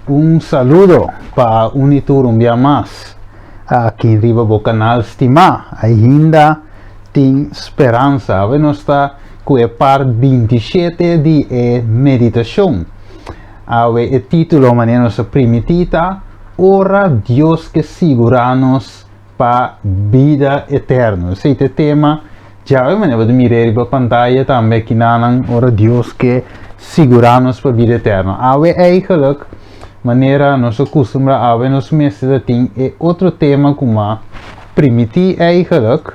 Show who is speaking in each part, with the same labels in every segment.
Speaker 1: Un saludo pa un i tur un bia mas aki riba bo kanal stimá. Ainda tin speransa. Awe nos ta ku e part 27 di e meditashon. Awe e título manera nos a primití ta Ora Dios ke sigurá nos pa bida eterno. Esei ta e tema djawe, manera bo ta mir'é riba pantaya tambe akinanan, Ora Dios ke sigurá nos pa bida eterno. Awe eigenlijk, manera nos a kustumbrá awe nos mester ta tin e otro tema ku m'a primití eigenlijk,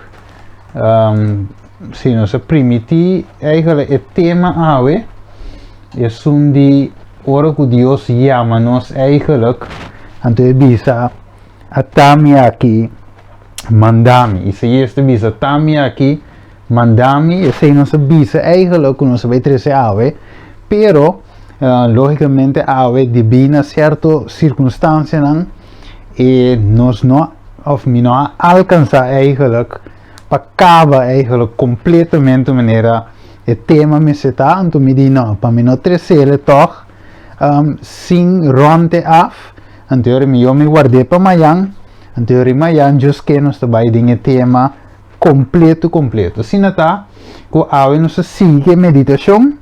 Speaker 1: si nos a primití eigenlijk e tema awe, esun di ora ku Dios yama nos eigenlijk, anto e bisa, Ata mi aki, manda mi. Isaías ta bisa, Ata mi aki, manda mi. Esei nos a bisa eigenlijk ku nos a bai trese awe, pero lógikamente awe debí na sierto sirkunstansianan e nos no òf mi no a alkansá eigenlijk pa kaba eigenlijk kompletamente manera e tema mester ta. Anto mi di no, pa mi no tresele tòg sin rònt e af. Anto ora mi yo mi ward'é pa mayan, anto ora mayan djus ke nos ta bai den e tema kompleto kompleto. Asina ta ku awe nos ta sigui ku e meditashon,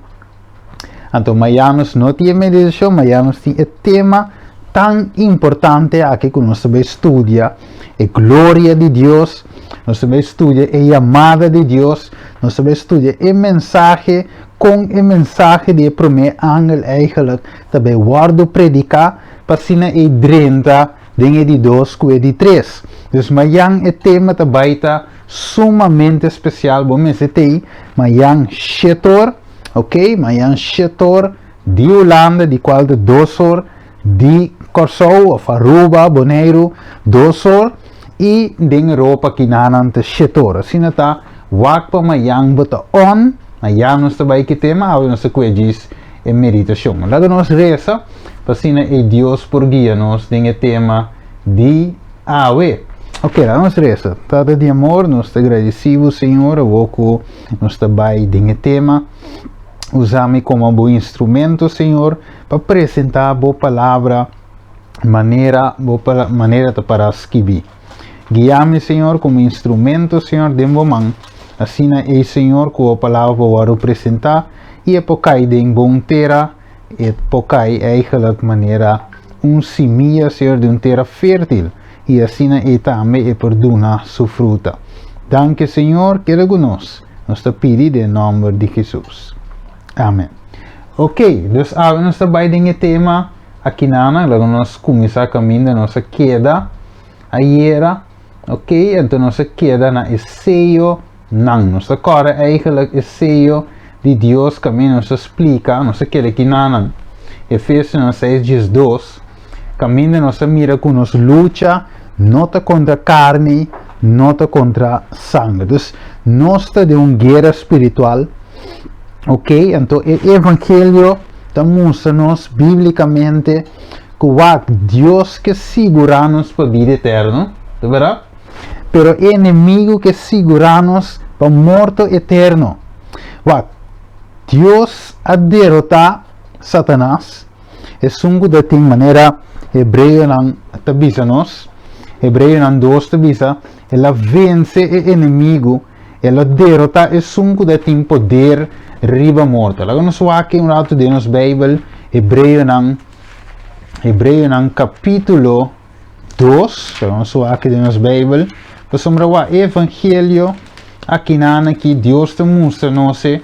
Speaker 1: anto mayan nos no tin e meditashon, mayan nos tin e tema tan importante aki ku nos ta bai studia e gloria di Dios, nos ta bai studia e yamada di Dios, nos ta bai studia e mensahe, kon e mensahe di e promé angel eigenlijk ta bai wòrdu prediká pa asina ei drenta den e di dos ku e di tres. Dus mayan e tema ta bai ta sumamente spesial, bo mester tei mayan shetor, ok, mayan shetor di Hulanda, di kual ta 2 or di Kòrsou òf Aruba, Boneiru, 2 or, i den Europa kinanan ta 7 or. Asina ta wak pa mayan bo ta on, mayan nos ta bai ki tema, awe nos ta kue djis e meditashon. Laga nos resa pa asina e Dios por guia nos den e tema di awe. Ok, laga nos resa. Tata di amor, nos ta gradisí bo, Señor, awor ku nos ta bai den e tema. Usa mi komo bo instrumento, Señor, pa presentá bo palabra manera bo manera ta para skibí. Guia mi, Señor, komo instrumento, Señor, den bo man. Asina ei, Señor, ku bo palabra por wòrdu presentá i e por kai den bon tera, e por kai eigenlijk manera un simia, Señor, di un tera fértil, i asina ei tambe e por duna su fruta. Danki, Señor, keda ku nos. Nos ta pidi den nòmber di Hesus. Amen. Ok, dus awe nos ta bai den e tema akinana, laga nos kuminsá kaminda nos a keda ayera. Ok, anto nos a keda na e seyo nan. Nos ta kòrda eigenlijk e seyo di Dios kaminda nos a splika, nos a keda kinanan. Efesionan 6 12, kaminda nos a mira ku nos lucha no ta kontra karni, no ta kontra sanger. Dus nos ta den un guera spiritual. Ok, anto e evangelio ta mustra nos bíblikamente ku wak Dios ke sigurá nos pa bida eterno, ta bèrdat? Pero e enemigu ke sigurá nos pa morto eterno. Wak, Dios a derotá Satanas, esun ku ta tin manera Hebreonan ta bisa nos, Hebreonan 2 ta bisa, el a vense e enemigu, el a derotá esun ku ta tin poder riba morto. Laga nos wak un ratu den nos Beibel, Hebreonan kapítulo 2, laga nos wak den nos Beibel, pasobra wak e evangelio akinan aki Dios ta mustra nos e,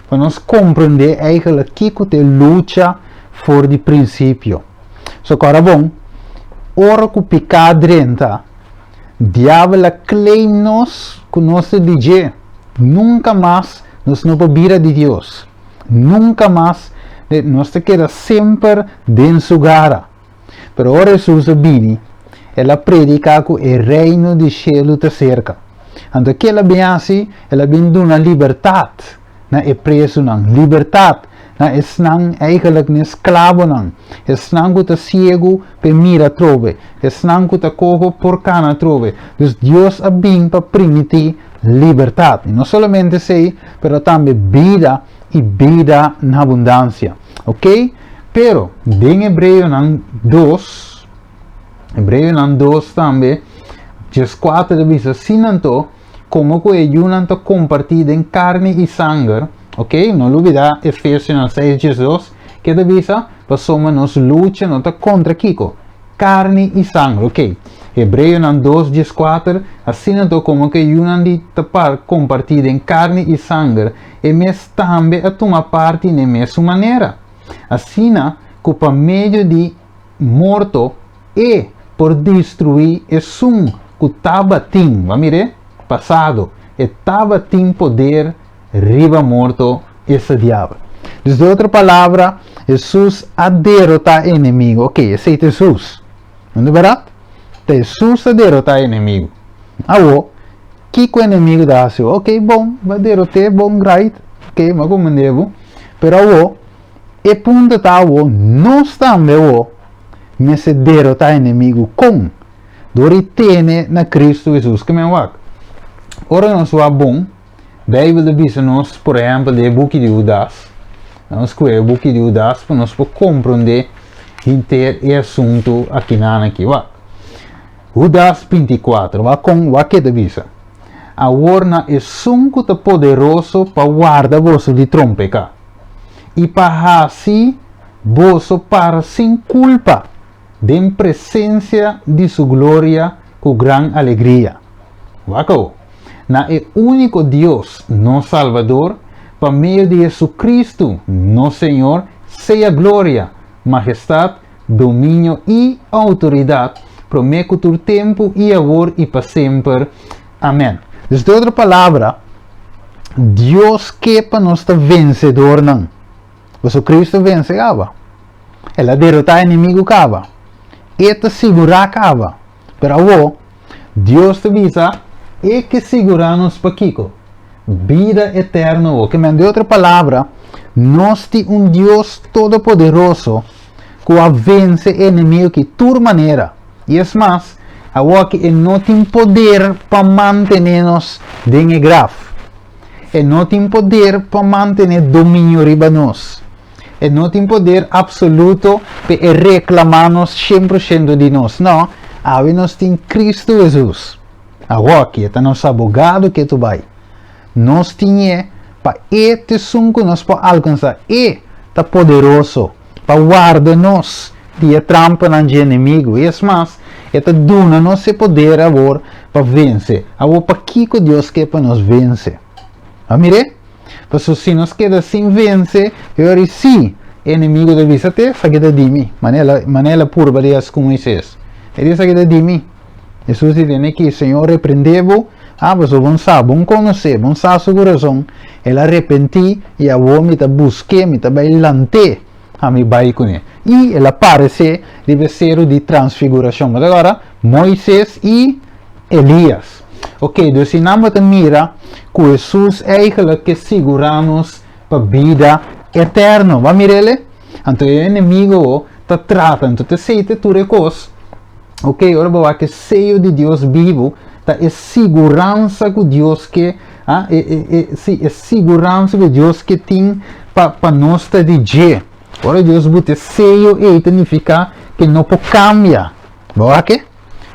Speaker 1: pa nos komprendé eigenlijk kiko ta e lucha for di prinsipio. So kòrda bon, ora ku piká drenta, diabel a claim nos ku nos ta di dje. Nunka mas nos no por bira di Dios. Nunka mas nos ta keda semper den su gara. Pero ora Hesus a bini, el a prediká ku e reino di shelu ta serka. Anto ke el a bin hasi? El a bin duna libertat na e presunan, libertat na esnan eigenlijk na e sklabonan, esnan ku ta siegu p'e mira atrobe, esnan ku ta koho por kana atrobe. Dus Dios a bin pa primití libertat. I no solamente esei, pero tambe bida i bida na abundansia. Ok? Pero, den Hebreonan 2, Hebreonan 2 tambe, 14 ta bisa, Asina anto, komo ku e yunan ta kompartí den karni i sanger, ok, no lubidá Efesionan 6, 12, ke ta bisa, Pasobra nos lucha no ta kontra kiko? Karni i sanger, ok. Hebreonan 2, 14, Asina anto, komo ku e yunan di ta par kompartí den karni i sanger, e mes tambe a tuma parti n'e mesun manera, asina ku pa medio di morto e por destruí esun ku tabatin, bo a mir'é? Pasado, e tabatin poder riba morto, esta diabel. Dus den otro palabra, Hesus a derotá e enemigu. Ok, esei ta Hesus. No ta bèrdat? Ta Hesus a derotá e enemigu. Awor, Kiko enemigu ta hasi? Ok, bon, bo a derot'é, bon, right, ok, mi a komprendé bo. Pero awor, e punto ta awor, nos tambe awor mester derotá enemigu. Kon? Dor di tene na Kristu Hesus. Ke men wak? Ora nos wak bon, Beibel ta bisa nos, por ehèmpel, den e buki di Hudas, nos skohe e buki di Hudas pa nos por komprondé henter e asuntu akinan aki. Wak. Hudas 24, wak kon wak ke ta bisa, Awor na esun ku ta poderoso pa warda boso di trompeká, i pa hasi boso para sin kulpa den presensia di su gloria ku gran alegria. Wak awo, na e úniko Dios, nos Salbador, pa medio di Hesukristu, nos Señor, sea gloria, mahestat, dominio i outoridat promé ku tur tempu i awor i pa semper. Amèn. Dus den otro palabra, Dios ke pa nos ta vensedornan. Pasobra Kristu vense kaba. El a derotá enemigu kaba. E ta sigurá kaba. Pero awor, Dios ta bisa, E ke sigurá nos pa kiko? Bida eterno awor. Ke men, den otro palabra, nos tin un Dios todopoderoso ku a vense e enemigu ki tur manera. I es mas, awor aki e no tin poder pa mantené nos den e graf. E no tin poder pa mantené dominio riba nos. E no tin poder absoluto p'e e reklamá nos shen por shento di nos. No, awe nos tin Kristu Hesus. Awoki, e ta nos abogado ketu bai. Nos tin e pa e ta esun ku nos por alkansá. E ta poderoso pa warda nos di e trampanan dje enemigu. I es mas, e ta duna nos e poder awor pa vense. Awor, pakiko Dios ke pa nos vense? A mir'é? Pasobra si nos keda sin vense, e ora i si e enemigu ta bisa te, Esaki ta di mi. Manera manera el a purba di hasi ku Moises. E di, Esaki ta di mi. Hesus di tene ki, Señor reprendé bo. Ah, pasobra bon sa, bon konosé, bon sa su kurason. El a repentí, i awor mi ta busk'é, mi ta bai lant'é, ami bai kuné. I el a paresé riba e seru di transfigurashon. Bo ta kòrda? Moises i Elias. Ok, dus si nan bo ta mira ku Hesus eigenlijk ke sigurá nos pa bida eterno. Bo a mira el? Anto e enemigo ta trata, anto ta esei ta tur e kos. Ok, ora bo wak e seyo di Dios bibu, ta e siguransa ku Dios ke, ah, e, e, e, si, e siguransa ku Dios ke tin pa, pa nos ta di dje. Ora Dios buta e seyo ei ta nifiká ke no por kambia. Bo wak e?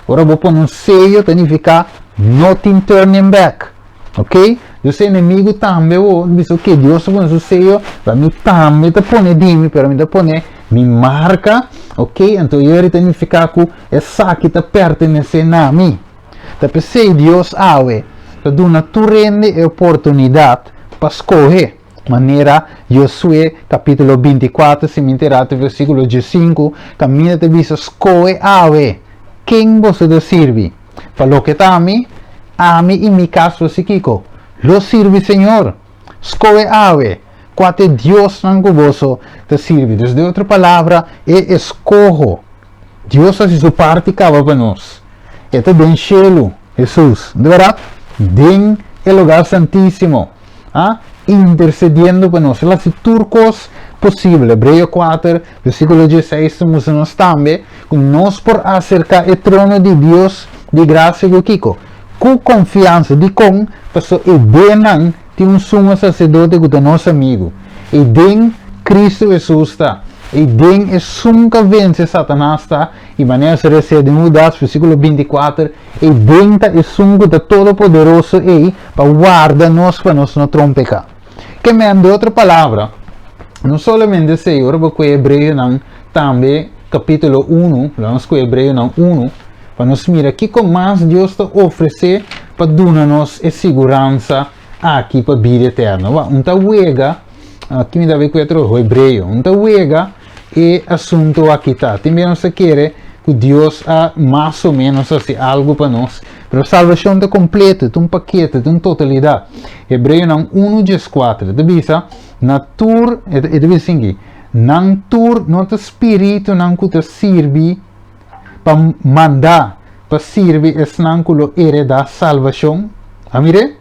Speaker 1: Ora bo pone un seyo ta nifiká no tin turning back. Ok? Dus e enemigu tambe bo bisa ok Dios ta pone su seyo, pa mi tambe ta pone di mi, pero mi ta pone mi marka, ok? Anto yeri ta nifiká ku esaki ta pertenesé na mi. Ta p'esei Dios awe ta duna tur hende e oportunidat pa skohe. Manera Josué kapítulo 24, si mi ta erá versíkulo 15, kaminda ta bisa skohe awe ken boso ta sirbi. Pa loke ta ami, ami i mi kas lo si kiko? Lo sirbi Señor. Skohe awe, kua ta e diosnan ku boso ta sirbi. Dus den otro palabra, e eskoho. Dios hasi su parti kaba pa nos. E ta den shelu, Hesus, no ta bèrdat? Den e lugar santísimo, a intersediendo pa nos. El hasi tur kos posibel. Hebreo 4, versíkulo 16 ta mustra nos tambe ku nos por aserká e trono di Dios di grasia ku kiko? Ku konfiansa. Dikon? Pasobra e bennan tin un sumo saserdote ku ta nos amigu, i den Kristu Hesus ta. I den esun ku a vense Satanas ta, i manera nos a resé den Hudas, versíkulo 24, ei den ta esun ku ta todopoderoso ei pa warda nos pa nos no trompeká. Ke men, den otro palabra, no solamente esei, ora bo kue Hebreonan tambe kapítulo unu, lo nos kue Hebreonan unu, pa nos mira kiko mas Dios ta ofresé pa duna nos e siguransa aki pa bida eterno. Wak, un ta wega, aki mi ta bay kue otro Hebreo, un ta wega e asunto aki ta. Tin bia nos ta kere ku Dios a mas o menos hasi algu pa nos, pero salbashon ta kompleto, ta un pakete, ta un totalidat. Hebreonan unu dieskuater ta bisa, Na tur, e ta bisa asinki, nan tur no ta spiritunan ku ta sirbi pa mandá pa sirbi esnan ku lo heredá salbashon? A mir'é?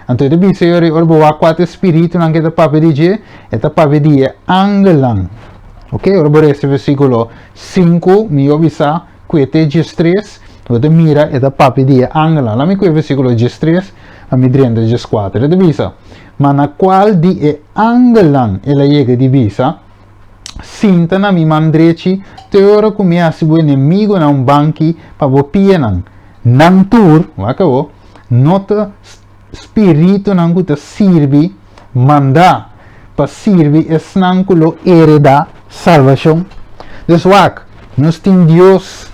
Speaker 1: Anto e ta bisa yori, ora bo wak kua ta e spiritunan ku e ta papia di dje, e ta papia di e angelnan. Ok, ora bo resa versíkulo sinku, mi a bisa ku e ta e diestres, bo ta mira e ta papia di e angelnan. Laat mi ku e versíkulo diestres, pa mi drenta dieskuater. E ta bisa, Ma na kual di e angelnan el a yega di bisa, Sinta na mi man drechi te ora ku mi hasi bo enemigunan un banki pa bo pianan. Nan tur, wak awor, no ta spiritunan ku ta sirbi, mandá pa sirbi esnan ku lo heredá salbashon. Dus wak, nos tin Dios,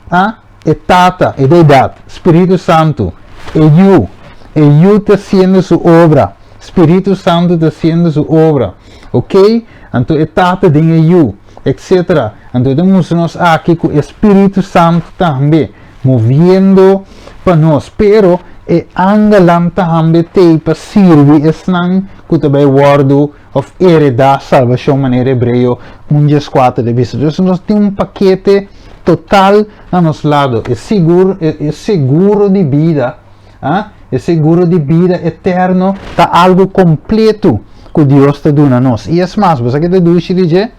Speaker 1: a, e Tata, e Deidat, Spiritu Santu, e Yu, e Yu ta hasiendo su obra, Spiritu Santu ta hasiendo su obra, ok? Anto e Tata den e Yu, etcetera. Anto e ta mustra nos aki ku e Spiritu Santu tambe moviendo pa nos, pero e angelnan tambe t'ei pa sirbi esnan ku ta bai wòrdu òf heredá salbashon manera Hebreo un dieskuater ta bisa. Entonces nos tin un pakete total na nos lado, e sigur e seguro di bida, ah, e seguro di bida eterno ta algu kompletu ku Dios ta duna nos. I es mas, bo sa ke ta dushi di dje?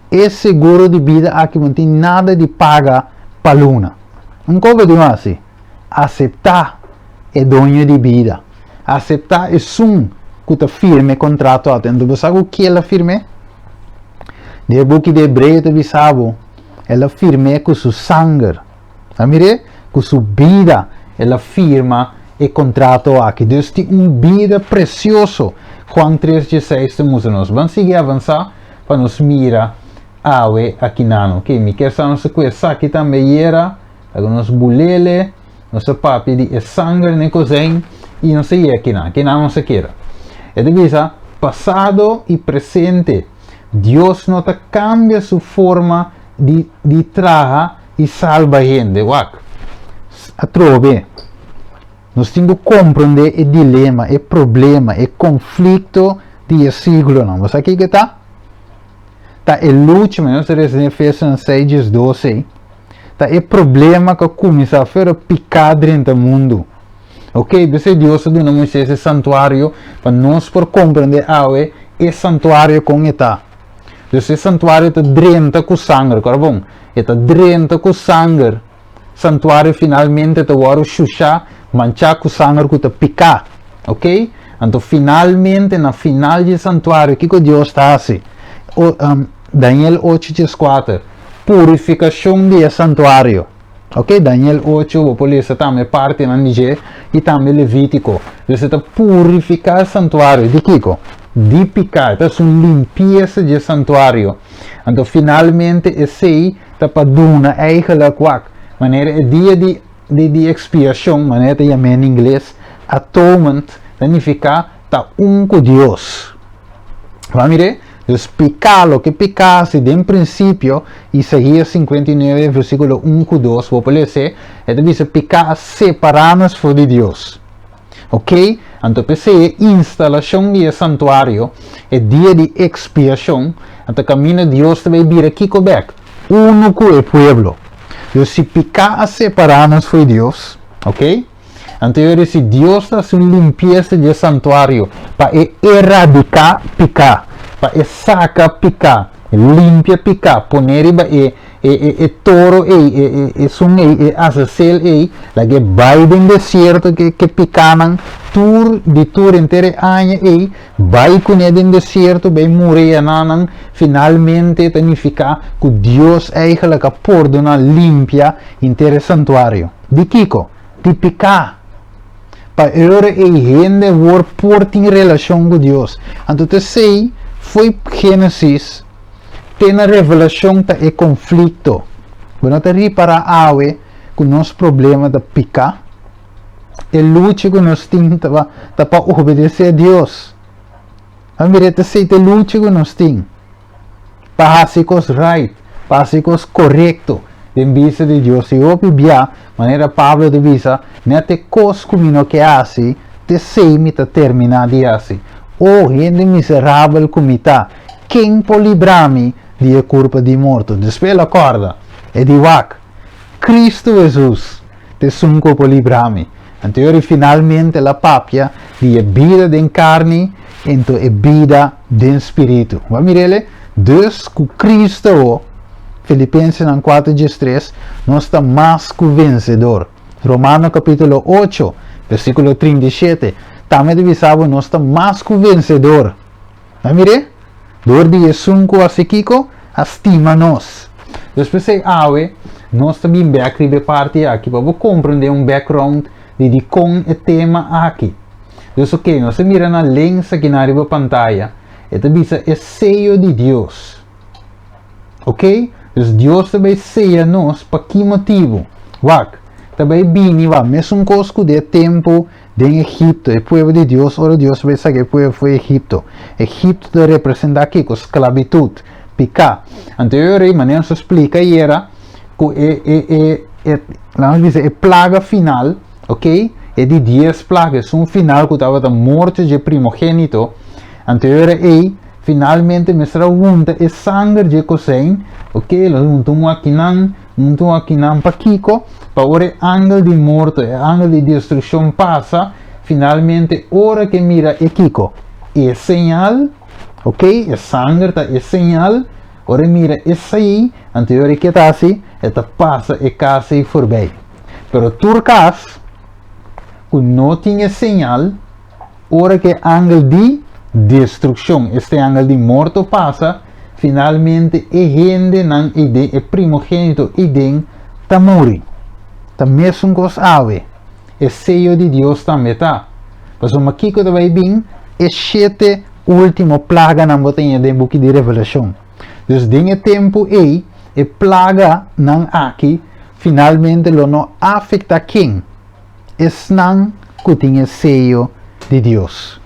Speaker 1: E seguro di bida aki bo no tin nada di paga pa luna. Un koba di hasi? Aseptá e doño di bida. Aseptá esun ku ta firma e kontrato ati. Anto bo sa ku ki el a firm'é? Den e buki di Hebreo ta bisa bo, el a firm'é ku su sanger. A mir'é? Ku su bida el a firma e kontrato aki. Dus tin un bida presioso. Juan tres dieseis ta mustra nos. Ban sigui avansá pa nos mira awe akinan. Oke, mi kier sa nos ta ku esaki tambe yera. Laga nos bulele, nos a papia di e sanger n'e kozein i nos a yega kinan. Kinan nos a keda. E ta bisa, pasado i presente, Dios no ta kambia su forma di di traha i salba hende. Wak, atrobe, nos tin ku komprondé e dilema, e problema, e konflikto di e siglonan. Bo sa kiko e ta? Ta e lucha, nos ta resa den Efesonan seis diesdos ei. Ta e problema ku a kuminsá fera piká drenta mundu. Ok, p'esei Dios a duna Moisés e santuario pa nos por komprendé awe e santuario kon e ta. Dus e santuario ta drenta ku sanger, kòrda bon, e ta drenta ku sanger. Santuario finalmente ta wòrdu shushá, manchá ku sanger ku ta piká. Ok? Anto finalmente na final di e santuario kiko Dios ta hasi? O, Daniel ocho dieskuater, Purifikashon di e santuario. Ok, Daniel ocho, bo por lesa tambe partinan di dje i tambe Levítiko. Dus e ta purifiká e santuario. Di kiko? Di piká. E ta hasi un limpiesa di e santuario. Anto finalmente esei ta pa duna eigenlijk wak, manera e dia di di di ekspiashon, manera ta yam'é na ingles, atonement, ta nifiká ta un ku Dios. Bo a mir'é? Dus piká, loke piká hasi den prinsipio, Isaías 59 versíkulo un ku dos, bo por les'é, e ta bisa piká a separá nos for di Dios. Ok? Anto p'esei e instalashon di e santuario, e dia di ekspiashon, anto kaminda Dios ta bai bira kiko bèk? Unu ku e pueblo. Dus si piká a separá nos for di Dios, ok? Anto yo di si Dios ta hasi un limpiesa di e santuario pa e eradiká piká, pa e saka piká, limpia piká, pone riba e e e e toro ei, e e esun ei, e Azazel ei, laga e bai den desierto ke ke pikánan Tur di tur henter e aña ei, bai kuné den desierto, bai muri enanan, finalmente ta nifiká ku Dios eigenlijk a pordoná, limpia henter e santuario. Di kiko? Di piká. Pa e ora ei hende awor por tin relashon ku Dios. Anto ta esei fo'i Génesis te na Revelashon ta e konflikto. Bo no ta ripará awe ku nos problema ta piká? E lucha ku nos tin ta ta pa obedesé Dios. A mira, ta esei ta e lucha ku nos tin. Pa hasi kos right, pa hasi kos korekto den bista di Dios. I hopi bia, manera Pablo ta bisa, Nèt e kos ku mi no ke hasi, ta esei mi ta terminá di hasi. O hende miserabel ku mi ta! Ken por libra mi di e kurpa di morto? Despues el a kòrda, e di, Wak, Kristu Hesus ta esun ku por libra mi. Anto e ora finalmente el a papia di e bida den karni ento e bida den spiritu. Bo a mir'el? Dus ku Kristu awo, Filipensenan kuater diestres, nos ta mas ku vensedor. Romano kapítulo ocho, versíkulo 37, tambe ta bisa bo nos ta mas ku vensedor. Bo a mir'é? Dor di esun ku hasi kiko? A stima nos. Dus p'esei awe nos ta bin bèk riba e parti aki pa bo komprendé un background di dikon e tema aki. Dus oke, nos ta mira na lens akinan riba pantaya, e ta bisa e seyo di Dios. Oke? Dus Dios ta bai seya nos pa ki motibu? Wak, ta bai bini wak mesun kos ku di e tempu Den Egipto, e pueblo di Dios, ora Dios bai saka e pueblo for Egipto, Egipto ta representá kiko? Sklabitut, piká. Anto e ora ei, manera nos a splika ayera, ku e, e, e, e, laga nos bisa, e plaga final, ok, e di dies plaga, esun final ku tabata morto dje primogénito, anto e ora ei, finalmente mester a hunta e sanger dje kosein, ok, lo hunta un akinan, Huntu akinan pakiko? Pa ora e angel di morto, e angel di destrukshon pasa, finalmente ora ke mira e kiko? E señal, ok, e sanger ta e señal, ora e mira esei, anto e ora ke ta hasi? E ta pasa e kas ei forbei. Pero tur kas ku no tin e señal, Ora ku e angel di destrukshon, esta e angel di morto pasa, finalmente e hendenan ei den, e primogénito ei den, ta muri. Ta mesun kos awe. E seyo di Dios tambe ta. Pasobra kiko ta bai bin? E shete último plaganan bo ta haña den buki di Revelashon. Dus den e tempu ei, e plaganan aki finalmente lo no afektá ken? Esnan ku tin e seyo di Dios.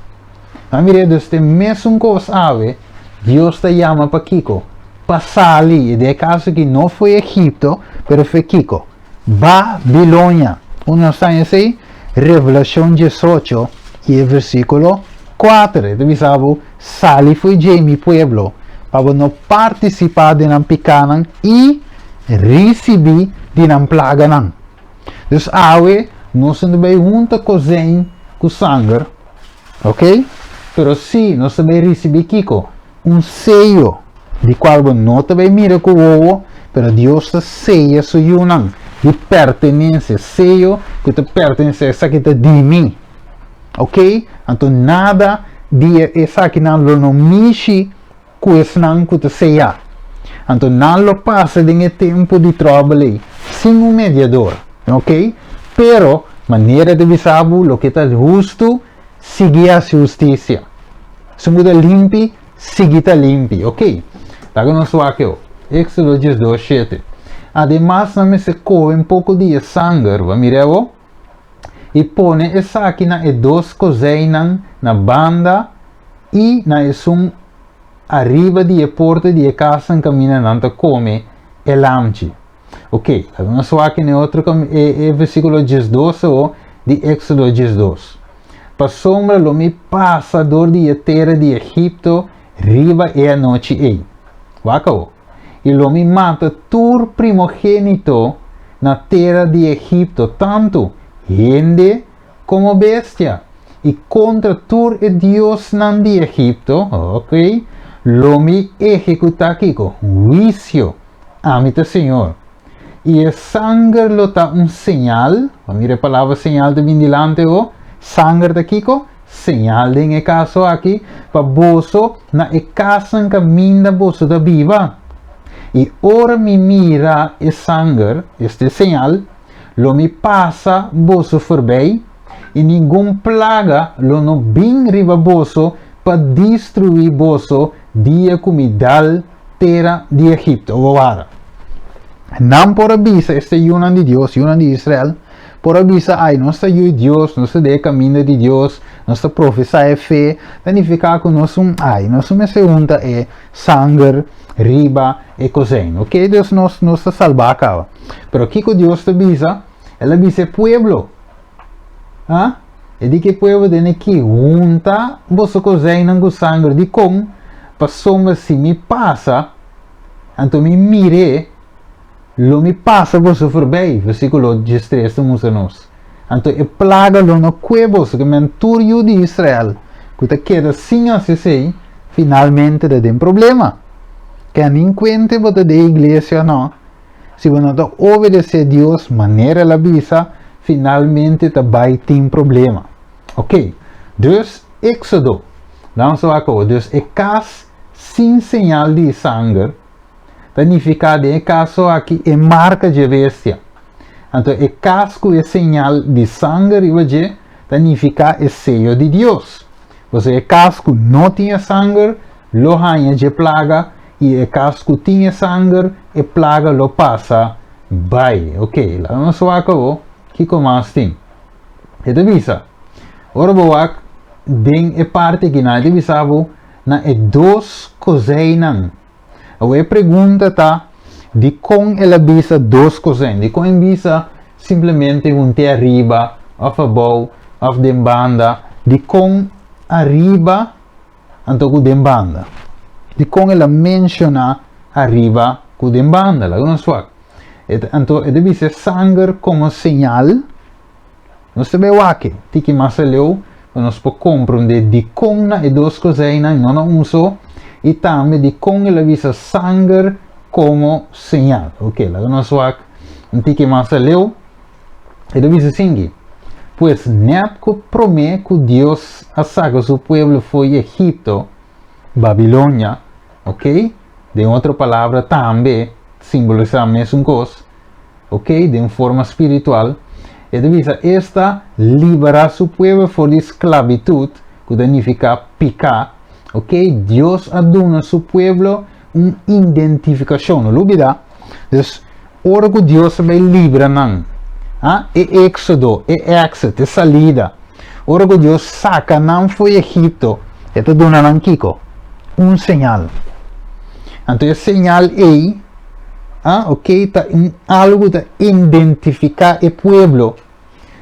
Speaker 1: Nan mira dus te mesun kos awe, Dios ta yama pa kiko? Pa sali, i den e kaso aki no foi Egipto, pero foi kiko? Babilonia. Unda nos ta haña esei? Revelashon 18 i e versíkulo 4. E ta bisa bo, Sali foi dje, mi pueblo, pa bo no partisipá den nan pikánan i risibí di nan plaganan. Dus awe nos no ta bay hunta kozijn ku sanger, ok? Pero si nos ta bay risibi kiko? Un seyo, di kual bo no ta bay mira ku wowo, pero Dios ta seya su yunan di pertenensia, seyo ku ta pertenesé, esaki ta di mi, ok? Anto nada di esakinan lo no mishi ku esnan ku ta seyá. Anto nan lo pasa den e tempu di tròbel ei sin un mediador. Ok? Pero, manera ta bisa bo, loke ta hustu, sigui hasi hustisia. Esun ku ta limpi, sigui ta limpi. Ok? Laga nos wak eu. Éksodo 12, 7. Ademas nan mester kohe un poko di e sanger, bo a mira awor? I pone esaki na e dos kozeinnan na banda i na esun ariba di e porta di e kasnan kaminda nan ta kome e lamchi. Ok, laga nos wak na e otro e versíkulo 12 awo di Éksodo 12. Pasobra lo mi pasa dor di e tera di Egipto riba e anochi ei. Wak awo. I lo mi mata tur primogénito na tera di Egipto, tantu hende komo bestia, i kontra tur e diosnan di Egipto, ok, lo mi ehekutá kiko? Huisio. Ami ta Señor. I e sanger lo ta un señal, bo mira e palabra señal ta bin dilanti awo, Sanger ta kiko? Señal den e kaso aki, pa boso na e kasnan kaminda boso ta biba. I ora mi mira e sanger, esta e señal, lo mi pasa boso forbei, i ningun plaga lo no bin riba boso pa destruí boso dia ku mi dal tera di Egipto. Awor, nan por a bisa, esta yunan di Dios, yunan di Israel, por a bisa, Ai, nos ta yu Dios, nos ta den e kaminda di Dios, nos ta profesá e fe, ta nifiká ku nos un, ai, nos no mester hunta e sanger riba e kosein. Oke, dus nos, nos ta salbá kaba. Pero kiko Dios ta bisa? El a bisa e pueblo, Ha? E di ku e pueblo den aki, Hunta boso kozeinnan ku sanger. Dikon? Pasobra si mi pasa, anto mi mir'é, Lo mi pasa boso forbei, versíkulo diestres ta mustra nos. Anto e plaga lo no kue boso, ke men tur yu di Israel ku ta keda sin hasi esei, finalmente ta den problema. Ke nin kuente bo ta den iglesia o no, si bo no ta obedesé Dios manera el a bisa, finalmente ta bai tin problema. Oke, dus Éksodo. Nan so a koba. Dus e kas sin señal di sanger. Ta nifiká den e kaso aki e marka dje bestia. Anto e kas ku e señal di sanger riba dje ta nifiká e seyo di Dios. Pasobra e kas ku no tin e sanger lo haña dje plaga i e kas ku tin e sanger e plaga lo pasa bai. Oke, laga nos wak awor kiko mas tin. E ta bisa, ora bo wak den e parti akinan e ta bisa bo na e dos kozeinnan. Awor e pregunta ta, dikon el a bisa dos kozein? Dikon e bisa simplemente hunté ariba òf abou òf den banda? Dikon ariba anto ku den banda? Dikon el a menshoná ariba ku den banda? Laga nos wak. Anto e ta bisa e sanger komo señal. Nos ta bai wak e tiki mas aleu pa nos por komprondé dikon na e dos kozeinan, no na un so, i tambe dikon el a bisa sanger komo señal. Oke, laga nos wak un tiki mas aleu. E ta bisa asinki, Pues nèt ku promé ku Dios a saka su pueblo for di Egipto, Babilonia, oke, den otro palabra tambe simbolisá mesun kos, Ok, den forma spiritual, e ta bisa esta liberá su pueblo for di sklabitut, ku ta nifiká piká. Ok, Dios a duna su pueblo un identifikashon, no lubidá. Dus, ora ku Dios a bai libra nan, ah, e éksodo, e exit, e salida, ora ku Dios saka nan for di Egipto, e ta duna nan kiko? Un señal. Anto e señal ei Ah, ok, ta un algu ta identifiká e pueblo.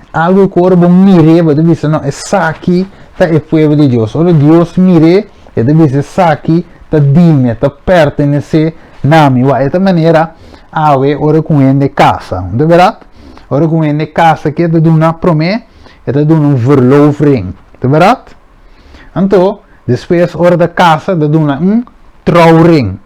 Speaker 1: Algu ku ora bo mir'é, bo ta bisa, no, esaki ta e pueblo di Dios. Ora Dios mir'é, e ta bisa, esaki ta di mi, e ta pertenesé na mi. Wak, e ta manera awe ora ku un hende kasa, no ta bèrdat? Ora ku un hende kasa, ke e ta duna promé? E ta duna un verloofring, ta bèrdat? Anto, despues ora ta kasa, ta duna un trouwring.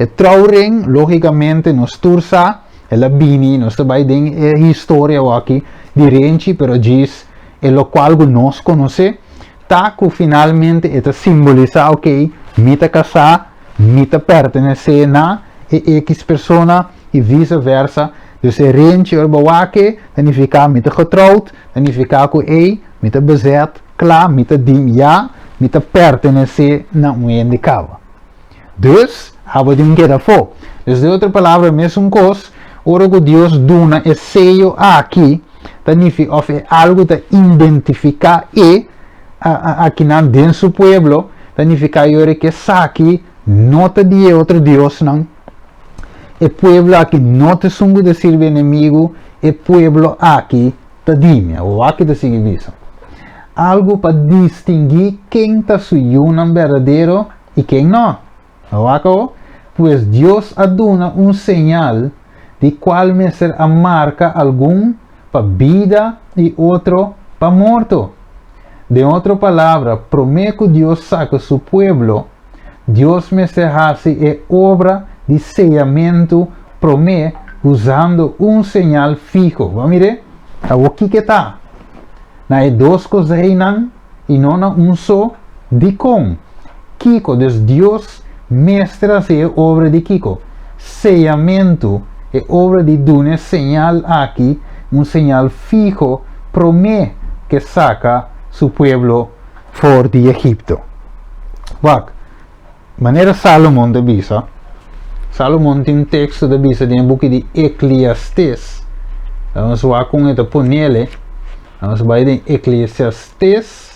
Speaker 1: E trouwring, lógikamente, nos tur sa, el a bini, nos ta bai den e historia awaki di renchi, pero djis e lokual ku nos konosé, ta ku finalmente e ta simbolisá, oke, mi ta kasá, mi ta pertenesé na e ekis persona i vise versa. Dus e renchi ora bo wak e, ta nifiká mi ta getrouwd, ta nifiká ku ei, mi ta bezet, kla, mi ta dim ya, mi ta pertenesé na un hende kaba. Dus, abo tin keda afó. Dus, den otro palabra, mesun kos, ora ku Dios duna e seyo aki, ta nifi òf e algu ta identifiká e akinan den su pueblo, ta nifiká yora ku esaki no ta di e otro diosnan, e pueblo aki no ta esun ku ta sirbi enemigu, e pueblo aki ta di mi. Awor wak ki ta sigui bisa. Algu pa distinguí ken ta su yunan berdadero i ken no. Wak awor? Pues Dios a duna un señal di kual mester a marka algun pa bida i otro pa morto. Den otro palabra, promé ku Dios saka su pueblo, Dios mester hasi e obra di seyamentu promé usando un señal fiho. Bo a mir'é? Awor kiko e ta? Na e dos kozijnnan i no na un so? Dikon? Kiko, dus Dios mester hasi e obra di kiko? Seyamentu, e obra di duna e señal aki, un señal fiho, promé ku e saka su pueblo for di Egipto. Wak, manera Salomon ta bisa, Salomon tin un teksto ta bisa den e buki di Ekliastes. Nos wak kon e ta ponele. Nos bai den Ekliastes.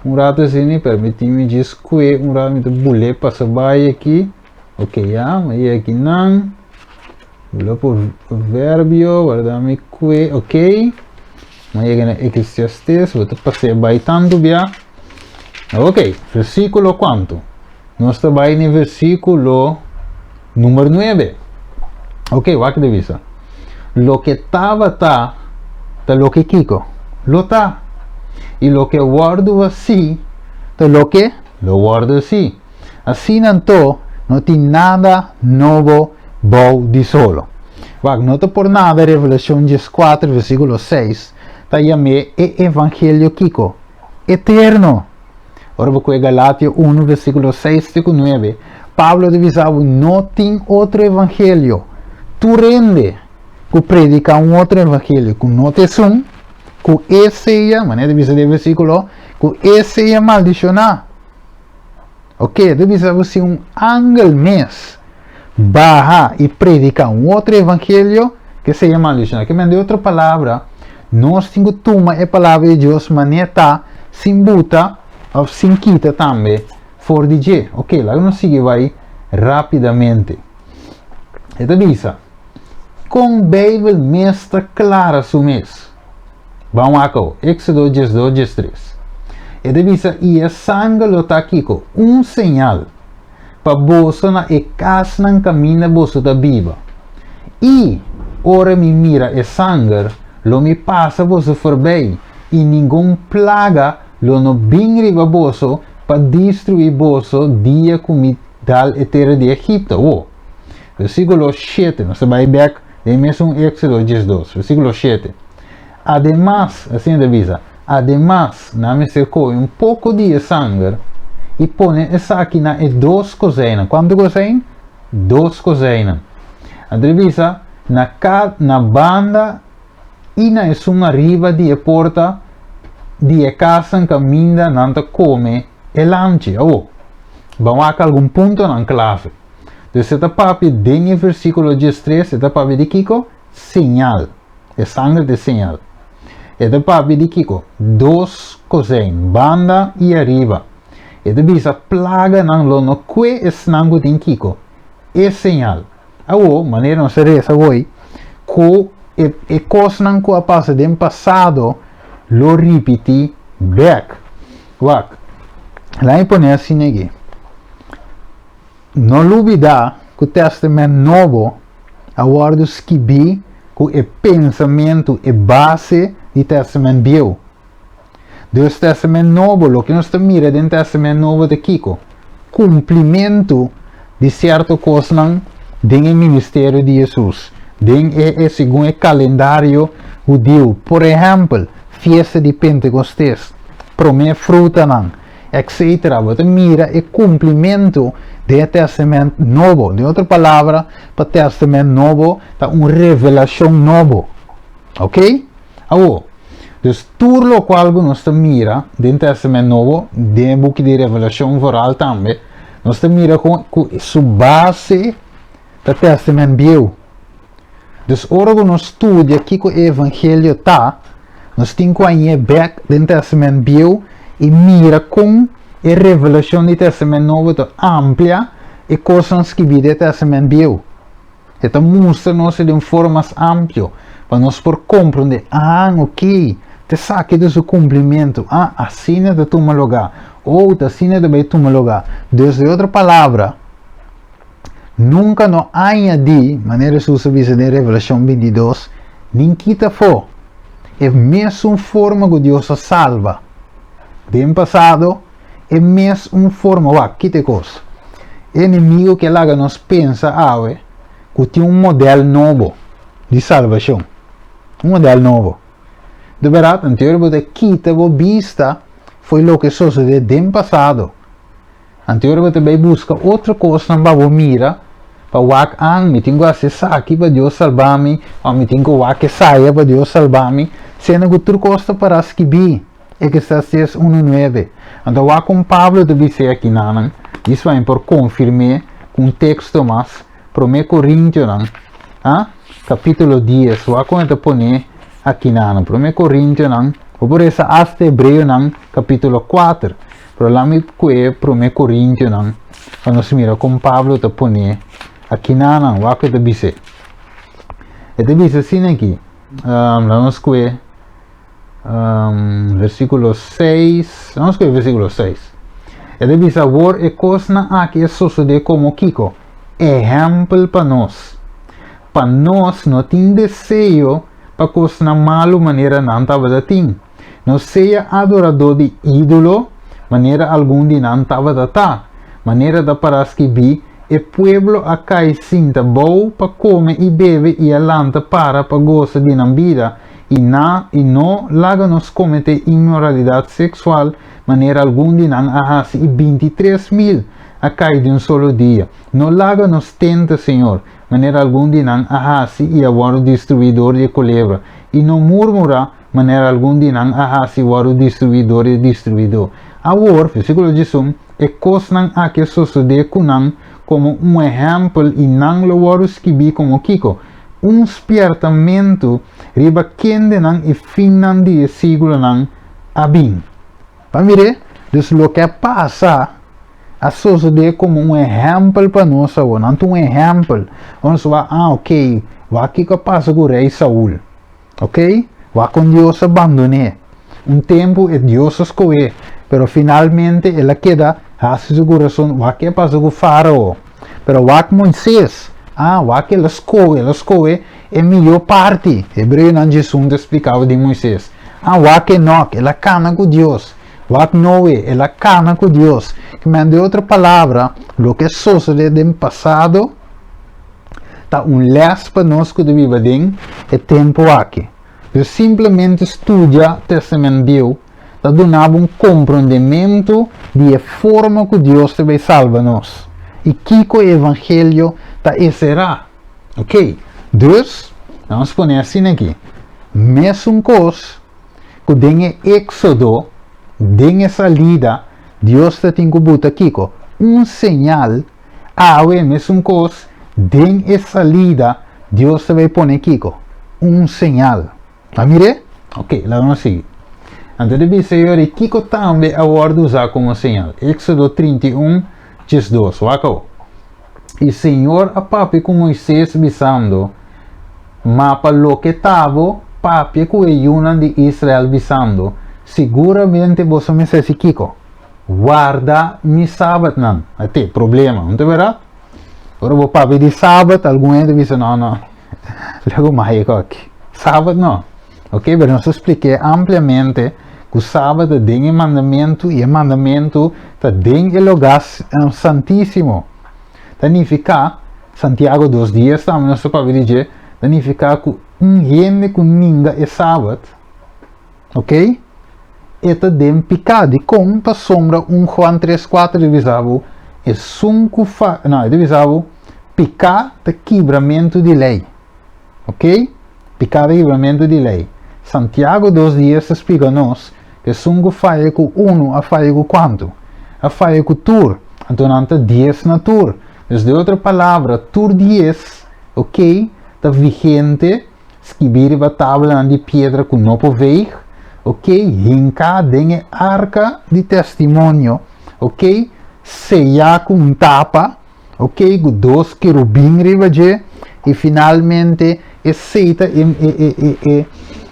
Speaker 1: Un rato asina, permití mi djis kue un rato, mi ta bul'é pasa bai aki. Ok, ya, mi a yega aki nan. Bula Proverbio, warda mi kue, ok. Mi a yega na Eclesiastes, bo ta pas'é bai tantu bia. Ok, versíkulo kuantu? Nos ta bai na e versíkulo number nuebe. Ok, wak ta bisa. Loke tabata ta loke kiko? Lo ta. I loke wòrdu hasí ta loke lo wòrdu hasí. Asina anto no tin nada nobo bou di solo. Wak, no ta por nada Revelashon dieskuater versíkulo seis ta yam'é e evangelio kiko? Eterno. Ora bo kue Galatio unu versíkulo seis te ku nuebe, Pablo ta bisa bo no tin otro evangelio. Tur hende ku prediká un otro evangelio ku no ta esun, ku e sea, manera ta bisa den e versíkulo, ku e sea maldishoná. Oke, ta bisa bo si un angel mes baha i prediká un otro evangelio, ke sea maldishoná. Ke men di otro palabra, nos tin ku tuma e palabra di Dios manera ta, sin buta òf sin kita tambe for di dje. Oke, laga nos sigui bai rápidamente. E ta bisa, Kon Beibel mes ta klara su mes? Ban wak awo, Éksodo 12, 13. E ta bisa, I e sanger lo ta kiko? Un señal pa boso na e kasnan kaminda boso ta biba. I ora mi mira e sanger, lo mi pasa boso forbei, i ningun plaga lo no bin riba boso pa destruí boso dia ku mi dal e tera di Egipto. Wo. Versíkulo shete, nos ta bai bèk den e mesun Éksodo 12, versíkulo shete. Ademas, asina ta bisa, Ademas, nan mester kohe un poko di e sanger i pone esaki na e dos kozijnnan. Kuantu kozijn? Dos kozijnnan. Anto e bisa, na ka, na banda i na esun ariba di e porta di e kasnan kaminda nan ta kome e lamchi. Awor, ban wak algun puntonan klave. Dus e ta papia den e versíkulo 13, e ta papia di kiko? Señal. E sanger ta e señal. E ta papia di kiko? Dos kozijn, banda i ariba. E ta bisa plaganan lo no kue esnan ku tin kiko? E señal. Awor, manera nos a resa awor, ku e e kosnan ku a pasa den pasado lo ripití bèk. Wak, laga mi pone asina aki. No lubidá ku Tèstamènt Nobo a wòrdu skibí ku e pensamentu, e base di Tèstamènt Bieu. Dus Tèstamènt Nobo, loke nos ta mira den Tèstamènt Nobo ta kiko? Kumplimentu di sierto kosnan den e ministerio di Hesus, den e e segun e kalendario hudiu. Por ehèmpel, fiesta di Pentekostes, promé frutanan, etc. Bo ta mira e kumplimentu den e Tèstamènt Nobo. Den otro palabra, pa Tèstamènt Nobo ta un revelashon nobo. Ok? Awor, dus tur lokual ku nos ta mira den Tèstamènt Nobo, den e buki di Revelashon vooral tambe, nos ta mira kon ku su base ta Tèstamènt Bieu. Dus ora ku nos studia kiko e evangelio ta, nos tin ku hañ'é bèk den Tèstamènt Bieu i mira kon e revelashon di Tèstamènt Nobo ta amplia e kosnan skibí den Tèstamènt Bieu. E ta mustra nos e den un forma mas amplio pa nos por komprondé, Ah, oké, ta esaki ta su kumplimentu. Ah, asina ta tuma lugá. Oh, ta asina ta bai tuma lugá. Dus, den otro palabra, Nunka no añadí, manera Hesus a bisa den Revelashon 22, nin kita afó. E mesun forma ku Dios a salba den pasado, e mesun forma, wak, kita e kos. E enemigu ke laga nos pensa awe ku tin un modèl nobo di salbashon. Un modèl nobo. De bèrdat, anto bo ta kita bo bista fo'i loke a sosodé den pasado. Anto bo ta bai buska otro kosnan pa bo mira, pa wak an, mi tin ku hasi esaki pa Dios salba mi, òf mi tin ku wak esaya pa Dios salba mi, siendo ku tur kos ta pará skibí, Eclesiastes unu nuebe. Anto wak kon Pablo ta bis'é akinanan, djis pa mi por konfirm'é ku un teksto mas, Promé Korintionan, a, kapítulo dies, wak kon e ta pon'é akinanan. Promé Korintionan, bo por resa asta Hebreonan kapítulo kuater, pero laat mi kue Promé Korintionan pa nos mira kon Pablo ta pon'é akinanan, wak ku e ta bis'é. E ta bisa asina aki, laat nos kue versíkulo seis, laat nos kue versíkulo seis. E ta bisa, Awor e kosnan aki a sosodé komo kiko? Ehèmpel pa nos, pa nos no tin deseo pa kosnan malu manera nan tabata tin. No sea adoradó di ídolo manera algun di nan tabata ta. Manera ta pará skibí, E pueblo a kai sinta bou pa kome i bebe i a lanta para pa gosa di nan bida, i na i no laga nos kometé inmoralidat seksual manera algun di nan a hasi i 23.000 a kai di un solo dia. No laga nos tenta Señor, manera algun di nan a hasi i a wòrdu destruí dor di e kolebra, i no murmurá, manera algun di nan a hasi i wòrdu destruí dor di e destruidó. Awor, versíkulo 11, e kosnan aki a sosodé ku nan komo un ehèmpel i nan lo wòrdu skibí komo kiko? Un spièrtamentu riba kendenan e finnan di e siglonan a bin. Pa mir'é, dus loke a pasa a sosodé komo un ehèmpel pa nos awor. Nan ta un ehèmpel. Ora nos wak, ah, ok, wak kiko a pasa ku rei Saul. Ok, wak kon Dios a bandon'é. Un tempu e Dios a skoh'é, pero finalmente el a keda hasi su kurason. Wak ke a pasa ku Fárao. Pero wak Moisés, ah, wak el a skohe, el a skohe e mihó parti. Hebreonan 11 ta splikaba di Moisés. Ah, wak Enok, el a kana ku Dios. Wak Noe, el a kana ku Dios. Kimen di otro palabra, loke a sosodé den pasado ta un lès pa nos ku ta biba den e tempu aki. Yo simplemente studia Testament Bieu ta duna bo un komprondementu di e forma ku Dios ta bai salba nos i kiko e evangelio ta eserá. Ok, dus, nos pone asina aki, mesun kos ku den e Éksodo, den e salida, Dios ta tin ku buta kiko? Un señal. Awe, mesun kos, den e salida, Dios ta bai pone kiko? Un señal. A mir'é? Ok, laga nos sigui. Anto ta bisa yori kiko tambe a wòrdu usá komo señal. Éksodo 31, 12. Wak awor. I Señor a papia ku Moisés, bisando, Ma pa loke ta bo, papia ku e yunan di Israel, bisando, Siguramente boso mester hasi kiko? Warda mi sabatnan. At'e problema, no ta bèrdat? Ora bo papia di sabat, algun hende bisa, No, no, laga maya aki. Sabat no. Ok, pero nos a splik'é ampliamente ku sabat ta den e mandamentu i e mandamentu ta den e lugá santísimo. Ta nifiká, Santiago dos dies tambe nos ta papia di dje, ta nifiká ku un hende ku ninga e sabat, ok, e ta den piká. Dikon? Pasobra un Juan tres kuater ta bisa bo, esun ku fa, no, e ta bisa bo, piká ta kibramentu di lei. Ok? Piká ta kibramentu di lei. Santiago dos dies ta splika nos ku esun ku faya ku unu a faya ku kuantu? A faya ku tur. Anto nan ta dies na tur. Dus den otro palabra, tur dies, ok, ta vigente, skibí riba tablanan di piedra ku no por veeg, ok, hinká den e arka di testimonio, ok, seyá ku un tapa, Ok, ku dos kerubin riba dje, i finalmente esei ta e e e e e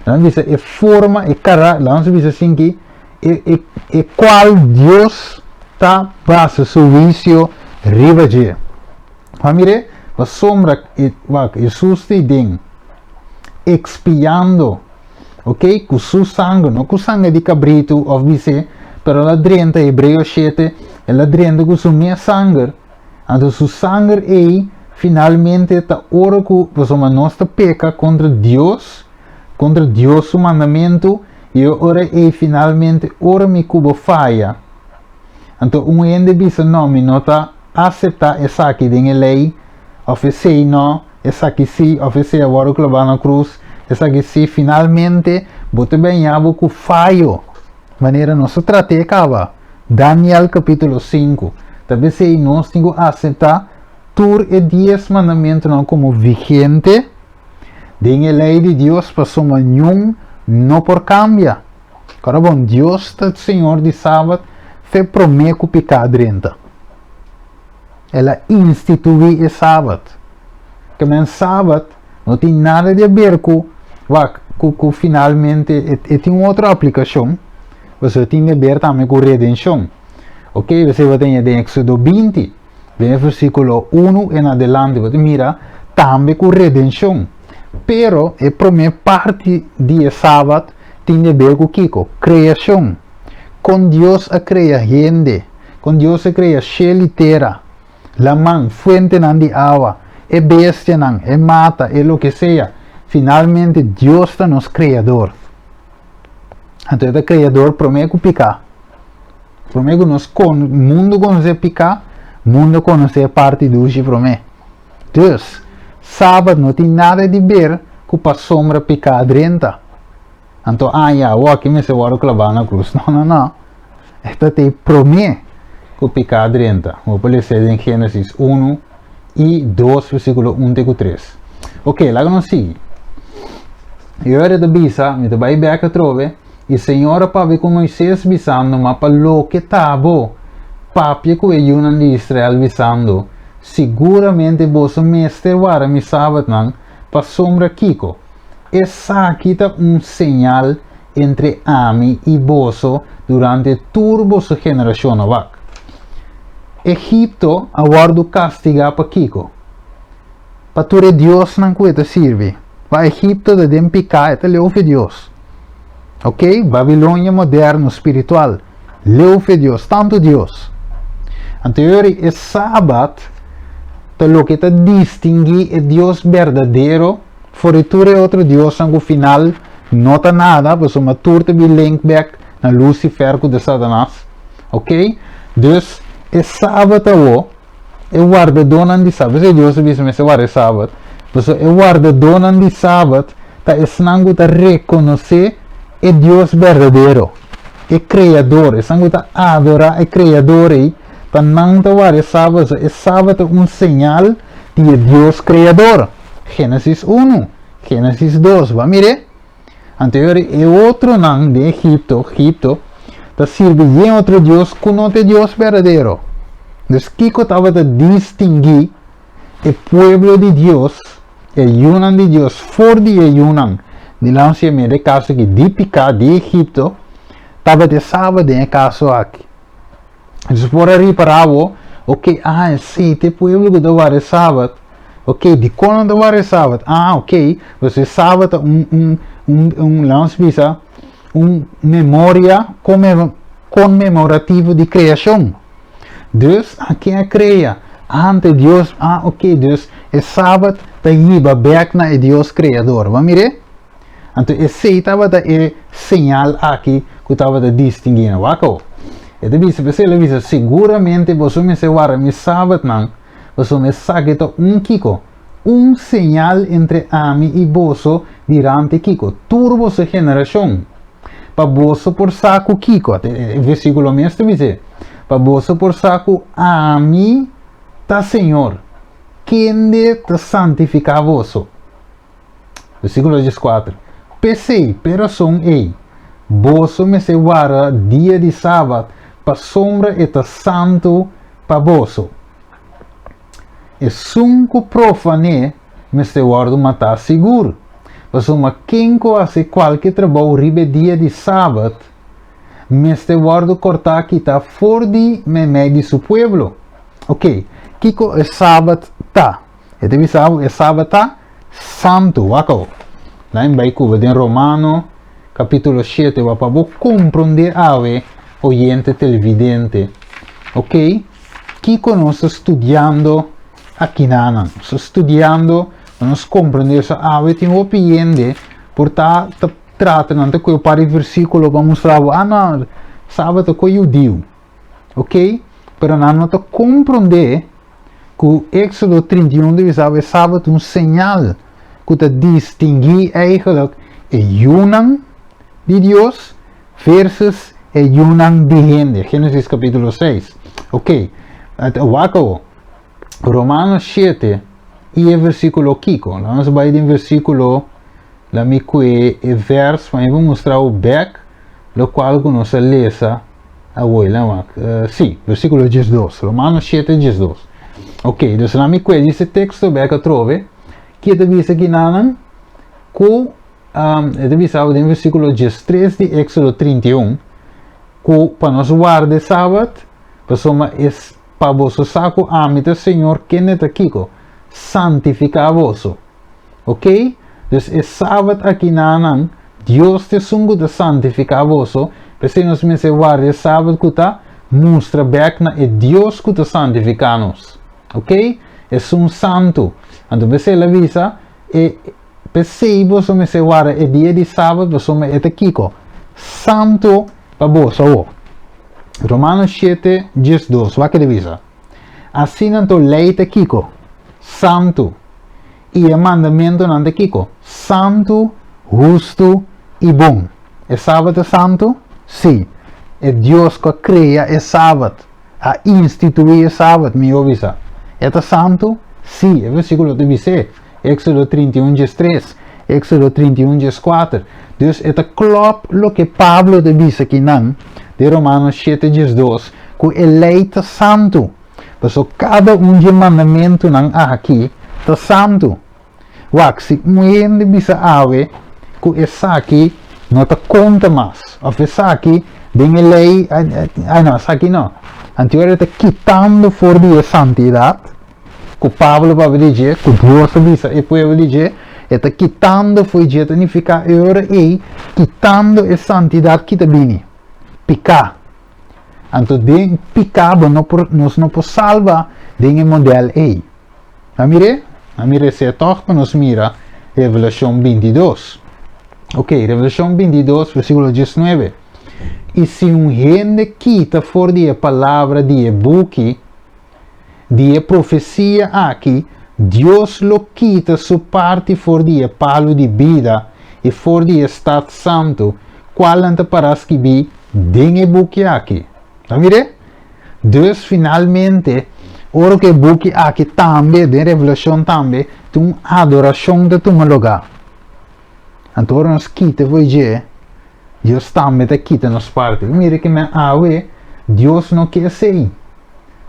Speaker 1: laga bisa e forma, e kara, laga nos bisa asin ki e e e kual Dios ta basa su huisio riba dje. Wak mire, pasobra e wak Hesus ta den ekspiando, ok, ku su sanger, no ku sanger di kabritu òf bisé, pero el a drenta, Hebreo shete, el a drenta ku su mes sanger, anto su sanger ei finalmente ta ora ku, pasobra nos ta peka kontra Dios, Kontra Dios su mandamentu, i e ora ei finalmente ora mi ku bo faya, anto un hende bisa no mi no ta aseptá esaki den e lei, òf esei no, esaki sí, òf esei a wòrdu klabá na krus, esaki sí, finalmente bo ta bèña bo ku fayo, manera nos a trat'é kaba, Daniel kapítulo sinku, ta p'esei nos tin ku aseptá tur e dies mandamentunan komo vigente den e lei di Dios pasobra niun no por kambia. Ora bon, Dios ta Señor di Sabat fe promé ku piká drenta. El a instituí e Sabat. Ke men Sabat no tin nada di aber ku wak ku ku finalmente e e tin un otro aplikashon, pasobra e tin di aber tambe ku redenshon. Oke, esei bo ta haña den Éksodo 20. Den e versíkulo unu en adelante bo ta mira tambe ku redenshon. Pero e promé parti di e Sabat tin di ber ku kiko? Kreashon. Kon Dios a krea hende, kon Dios a krea shel i tera, laman, fuentenan di awa, e bestianan, e mata, e loke sea. Finalmente Dios ta nos Kreador. Anto e ta Kreador promé ku piká. Promé ku nos kon mundu konosé piká, mundu konosé parti dushi promé. Dus, Sabat no tin nada di ber ku pasobra piká drenta. Anto aña awoki mester wòrdu klabá na krus. No, no, no. E ta te promé ku piká drenta. Bo por lesa den Génesis 1 i 2 versíkulo 1 te ku 3. Ok, laga nos sigui. I ora e ta bisa, mi ta bai bèk atrobe. I Señor a papia ku Moises, bisando, Ma pa loke ta bo, papia ku e yunan di Israel, bisando, Siguramente boso mester wara mi sabatnan, pasobra kiko? Esaki ta un señal entre ami i boso durante tur boso generashonnan. Wak! Egipto a wòrdu kastigá pa kiko? Pa tur e diosnan ku e ta sirbi. Pa Egipto ta den piká, e ta leu fe Dios. Ok, Babilonia moderno spiritual, leu fe Dios, tantu Dios. Anto yori e Sabat ta loke ta distinguí e Dios berdadero for di tur e otro diosnan ku final no ta nada, pasobra tur ta bin link bek na Lucifer ku ta Satanas. Ok, dus e Sabat awo E wardadónan di Sabat. P'esei Dios a bisa mester warda e Sabat. Pasobra e wardadónan di Sabat ta esnan ku ta rekonosé e Dios berdadero, e Kreador. Esnan ku ta adorá e Kreador ei, ta nan ta warda e Sabat. Pasobra e Sabat ta un señal di e Dios Kreador. Génesis unu, Génesis dos. Bo a mir'é? Anto e otronan den Egipto, Egipto, ta sirbi yen otro dios ku no ta e Dios berdadero. Dus kiko tabata distinguí e pueblo di Dios, e yunan di Dios, for di e yunan di lansia mira e kaso aki di piká di Egipto, tabata e Sabat den e kaso aki. Dus por a ripará bo, ok, ah, esei ta e pueblo ku ta warda e Sabat. Ok, dikon nan ta warda e Sabat? Ah, ok, pasobra e Sabat ta un, un, un, un, laga nos bisa, un memoria konmemorativo di kreashon. Dus, a ken a krea? Ante Dios, ah, ok, dus e Sabat ta hiba bèk na e Dios kreador. Bo a mir'é? Anto esei tabata e señal aki ku tabata distinguí nan. Wak awo. E ta bisa, p'esei el a bisa, Seguramente boso mester warda mi sabatnan, pasobra esaki ta un kiko? Un señal entre ami i boso durante kiko? Tur boso generashon. Pa boso por sa ku kiko? E versíkulo mes ta bis'é, Pa boso por sa ku ami ta Señor, kende ta santifiká boso. Versíkulo dieskuater, P'esei, p'e rason ei, boso mester warda dia di sabat, pasobra e ta santu pa boso. Esun ku profané mester wòrdu matá sigur, pasobra ken ku hasi kualke trabou riba e dia di sabat mester wòrdu kòrtá kitá for di meimei di su pueblo. Oke, kiko e sabat ta? E ta bisa bo e sabat ta santu. Wak awo. Lain bai ku bo den Romano kapitulo shete wak pa bo komprondé awe, oyente televidente. Ok, kiko nos ta studiando akinanan? Nos ta studiando pa nos komprondé so awe tin hopi hende. Por ta ta trata nan ta koe un par di versíkulo pa mustra bo, ah no, sabat ta koe hudiu. Ok, pero nan no ta komprondé ku Éksodo 31 ta bisa bo e sabat un señal ku ta distinguí eigenlijk e yunan di Dios versus e yunan di hende. Génesis kapítulo 6. Ok, wak awo. Romanos 7 i e versíkulo kiko? Laat nos bai den versíkulo, laat mi kue e vers pa mi por mustra bo bek lokual ku nos a lesa awor. Laat wak. Sí, versíkulo 12. Romanos 7, 12. Ok, dus laat mi kue dise teksto bek atrobe. Ki e ta bisa kinanan? Ku um, e ta bisa den versíkulo 13 di Éxodo 31, ku pa nos warda e sabat, pasobra es Pa boso sa ku ami ta Señor kende ta kiko? Santifiká boso. Oké? Dus e sabat aki nanan, Dios ta esun ku ta santifiká boso, p'esei nos mester warda e sabat ku ta mustra bèk na e Dios ku ta santifiká nos. Oké? Esun santu. Anto p'esei el a bisa, e p'esei boso mester warda e dia di sabat pasobra e ta kiko? Santu pa boso awor. Romanos 7, 12, wak e ta bisa? Asina anto lei ta kiko? Santu. I e mandamentunan ta kiko? Santu, hustu i bon. E sabat ta santu? Sí. E Dios ku a krea e sabat, a instituí e sabat, mihó bisa. E ta santu? Sí. E versíkulo ta bis'é. Éxodo 31, 13, Éxodo 31, 14. Dus e ta klòp loke Pablo ta bisa akinan den Romanos 7, 12, ku e lei ta santu. Pasobra kada un di e mandamentunan aki ta santu. Wak, si un hende bisa awe ku esaki no ta konta mas, òf esaki den e lei, ai no, esaki no. Anto e ta kitando for di e santidat ku Pablo papia di dje, ku Dios a bisa e pueblo di dje, e ta kitando fo'i dje, ta nifiká e ora ei kitando e santidat ki ta bini, piká. Anto den piká bo no por, nos no por salba den e modèl ei. A mir'é? A mir'é si e tòg pa nos mira Revelashon 22. Ok, Revelashon 22, versíkulo 19. I si un hende kita for di e palabra di e buki, Di e profesia aki, Dios lo kita su parti for di e palu di bida i for di e stat santu, kualnan ta pará skibí den e buki aki. Ta mir'é? Dus finalmente, ora ku e buki aki tambe, den Revelashon tambe, tin un adorashon ta tuma lugá. Anto ora nos kita for dje, Dios tambe ta kita nos parti. Mira ke men awe, Dios no ke esei.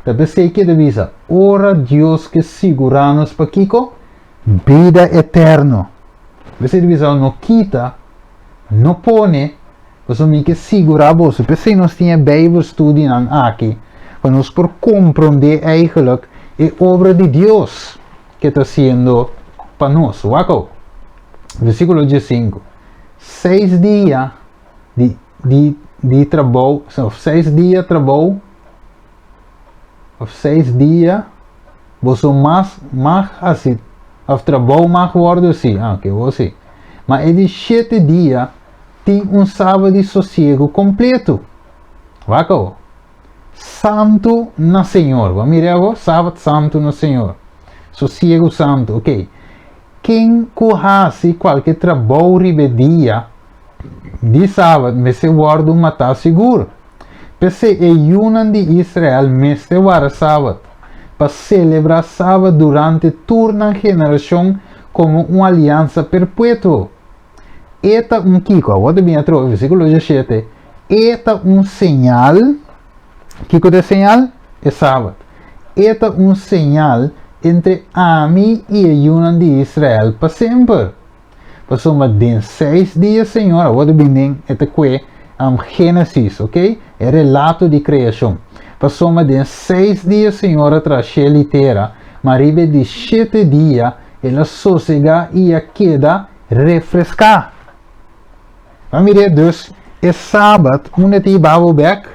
Speaker 1: Ta p'esei ke ta bisa, ora Dios ke sigurá nos pa kiko? Bida eterno. P'esei ta bisa, no kita, no pone, pasobra mi ke sigurá boso. P'esei nos tin e Bijbelstudienan aki, pa nos por komprondé eigenlijk e obra di Dios ke ta hasiendo pa nos. Wak awo, versíkulo 15. Seis dia di di di trabou, of seis dia trabou, of seis dia boso mas mag hasi, of trabou mag wòrdu hasi, ah oke wou si. Ma e di shete dia tin un sabat di sosiegu kompletu. Wak awo. Santu na Señor. Bo a mira awo? Sabat santu na Señor. Sosiegu santu, oke. Ken ku hasi kualke trabou riba e dia di sabat mester wòrdu matá sigur. P'esei e yunan di Israel mester wara sabat, pa selebrá sabat durante tur nan generashon komo un aliansa perpetuo. E ta un kiko? Awor ta bini atrobe, versíkulo 17, E ta un señal. Kiko ta e señal? E sabat. E ta un señal entre ami i e yunan di Israel pa semper. Pasobra den seis dia Señor, awor ta bini den e ta kue Génesis, ok? E relato di kreashon. Pasobra den seis dia Señor a traha shel i tera, ma riba e di shete dia el a sosegá i a keda refreská. Bo a mir'é dus e Sabat unda ta hiba bo bek?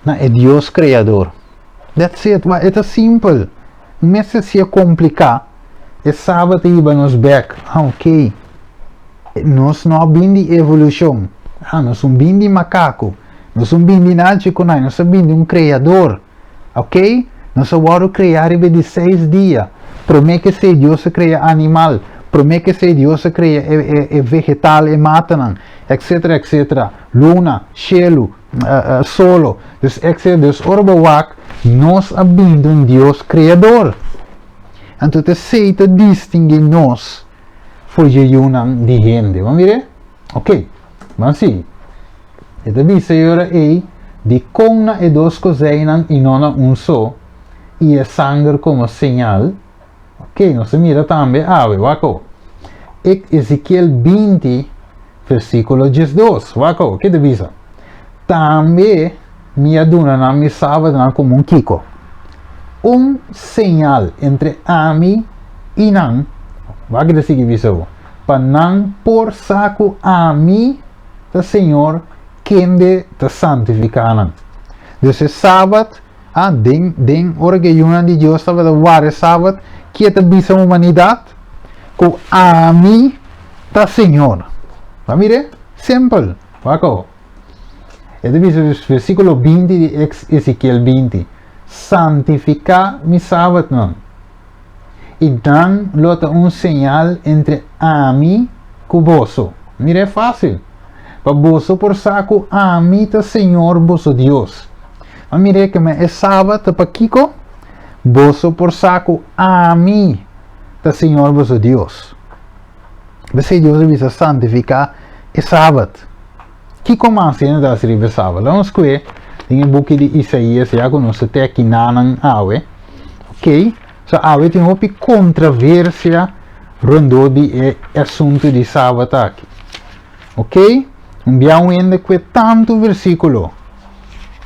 Speaker 1: Na e Dios Kreador. That's it. E ta simpel. No mester si'e kompliká. E Sabat ta hiba nos bek. Ah, ok. Nos no a bin di evolushon. Ah, nos no bin di makaku. Nos no bin di nachi kunai. Nos a bin di un kreador. Ok? Nos a wòrdu kreá riba e di seis dia. Promé ku esei Dios a krea animal. Promé ku esei Dios a krea e, e, e vegetal, e matanan, etcetera, etcetera. Luna, shelu, solo. Dus, etcetera. Dus ora bo wak, nos a bin di un Dios kreador. Anto ta esei ta distinguí nos for dje yunan di hende. Bo a mir'é? Ok, ban sigui. E ta bisa e ora ei, Dikon na e dos kozeinan i no na un so, i e sanger komo señal? Ok, nos ta mira tambe awe, wak awo. Ezekiel 20, versíkulo 12, wak awo, ke ta bisa? Tambe mi a duna nan mi sabatnan komo un kiko? Un señal entre ami i nan, wak ta sigui bisa bo, pa nan por sa ku ami ta Señor kende ta santifiká nan. Dus e sabat, ah, den, den ora ku e yunan di Dios tabata warda e sabat, ke ta bisa humanidat? Ku ami ta Señor. Bo a mir'é? Simpel. Wak awo. E ta bisa versíkulo 20 di Ezekiel 20, Santifiká mi sabatnan, i nan lo ta un señal entre ami ku boso. Mira e fásil! Pa boso por sa ku ami ta Señor boso Dios. Ma mira ke men e sabat ta pa kiko? Boso por sa ku ami ta Señor boso Dios. P'esei Dios a bisa santifiká e sabat. Kiko mas hende ta hasi riba e sabat? Laga nos kue den e buki di Isaías ya ku nos ta te akinanan awe. Ok, so awe tin hopi kontraversia rondó di e asuntu di sabat aki. Ok, un bia un hende kue tantu versíkulo.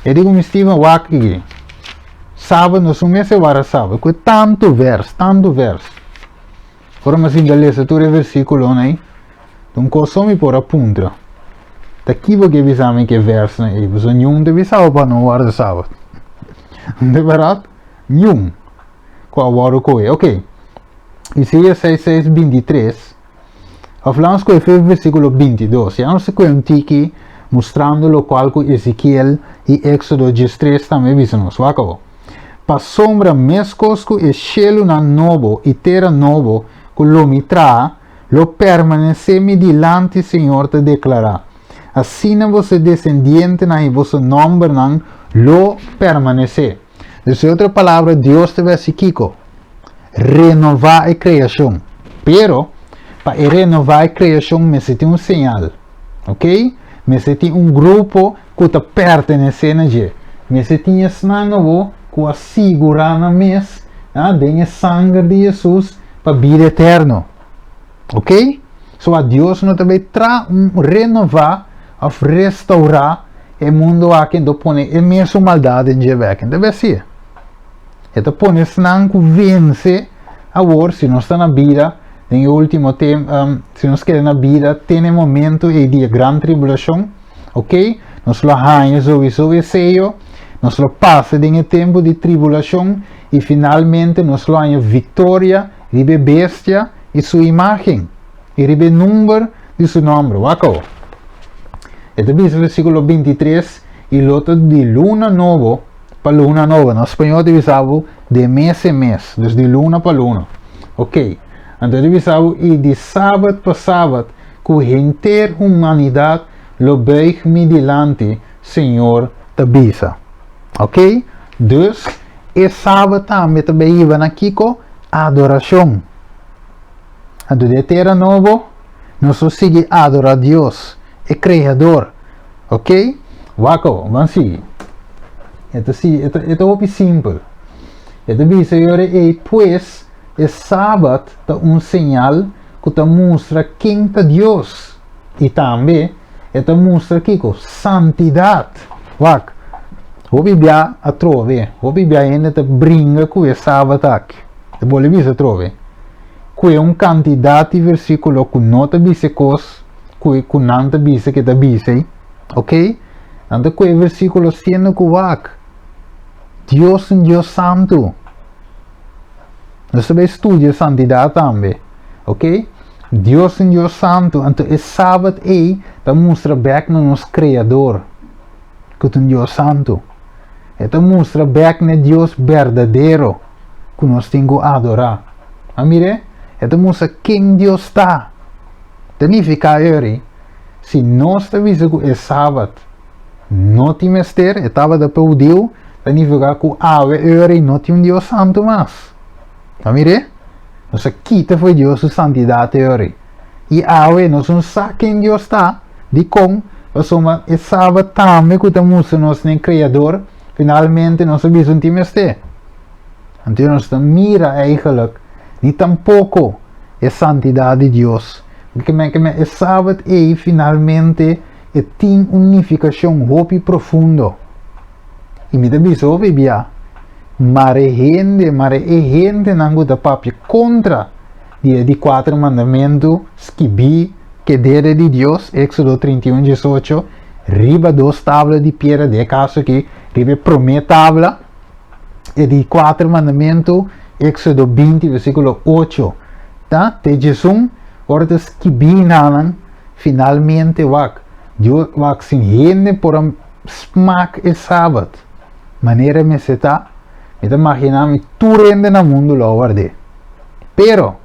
Speaker 1: E di ku mi Steven wak aki. Sabat nos no mester wara sabat. Kue tantu vers, tantu vers. Ora mi a sinta lesa tur e versíkulonan ei, ta un kos so mi por a puntra, Ta ki bo ke bisa mi ku e vèrsnan ei? Pasobra niun ta bisa bo pa no warda sabat. De bèrdat, niun ku a wòrdu kohe. Oke, Isaías seis seis 23, òf laga nos kohe fe versíkulo 22. Ya nos ta kohe un tiki mustrando lokual ku Ezekiel i Éksodo 13 tambe bisa nos. Wak awor. Pasobra meskos ku e shelunan nobo i tera nobo ku lo mi traha lo permanesé mi dilanti, Señor ta deklará, asina boso desendientenan i boso nòmbernan lo permanesé. Dus den otro palabra, Dios ta hasi kiko? Renová e kreashon. Pero, pa e renová e kreashon mester tin un señal. Ok? Mester tin un grupo ku ta pertenesé na dje. Mester tin esnan awor ku a sigurá nan mes den e sanger di Hesus pa bida eterno. Ok? So a Dios no ta bai tra un renová òf restourá e mundu aki anto pone e mesun maldat den dje bèk. E ta bai hasié. E ta pone esnan ku vense awor, si nos ta na bida den e último tempu, si nos keda na bida te na e momento ei di e gran tribulashon, Ok, nos lo haña souiso e seyo, nos lo pasa den e tempu di tribulashon i finalmente nos lo haña viktoria riba e bestia i su imágen i riba e number di su nòmber. Wak awor. E ta bisa versíkulo 23, I lo ta di luna nobo pa luna nobo. Na spañó ta bisa bo de mes en mes, dus di luna pa luna. Ok, anto e ta bisa bo i di sabat pa sabat Ku henter humanidat lo buig mi dilanti, Señor ta bisa. Ok? Dus, e Sabat tambe ta bay hiba na kiko? Adorashon. Anto den e tera nobo, nos lo sigui adora Dios, e Kreador. Ok? Wak awor, ban sigui. E ta sigui, e ta, e ta hopi simpel. E ta bisa e ora ei, pues, e Sabat ta un señal ku ta mustra ken ta Dios i tambe e ta mustra kiko? Santidat. Wak, hopi bia atrobe, hopi bia hende ta bringa ku e sabat aki. E bolbe bisa atrobe, ku e un kantidat di versíkulo ku no ta bisa e kos ku ku nan ta bisa ke ta bisa ei, ok? Nan ta ku e versíkulo siendo ku wak, Dios ta un Dios santu. Nos ta bai studia santidat tambe. Ok? Dios ta un Dios santu, anto e Sabat ei ta mustra bèk na nos Kreador, ku ta un Dios santu. E ta mustra bèk na e Dios berdadero ku nos tin ku adorá. A mir'é? E ta mustra ken Dios ta. Ta nifiká eri, si nos ta bisa ku e Sabat no tin mester, e tabata pa hudiu, ta nifiká ku awe eri no tin un Dios santu mas. A mir'é? Nos a kita fo'i Dios su santidat e ora ei. I awe nos no sa ken Dios ta. Dikon? Pasobra e Sabat tambe ku ta mustra nos na e Kreador, finalmente nos a bisa un tin mester. Anto nos ta mira eigenlijk ni tampoko e santidat di Dios. Ke e Sabat ei finalmente e tin un nifikashon hopi profundo. I mi ta bisa hopi bia, mare hende, mare e hendenan ku ta papia kontra di e di kuater mandamentu skibí ke dede di Dios, Éksodo 31, 18, riba dos tabla di piedra, den e kaso aki riba e promé tabla, e di kuater mandamentu, Éksodo 20, versíkulo 8 ta te 11, ora ta skibí nan, finalmente wak, Dios wak sin hende por a smak e Sabat manera mester ta, mi ta maginá mi tur hende na mundu lo a ward'é. Pero,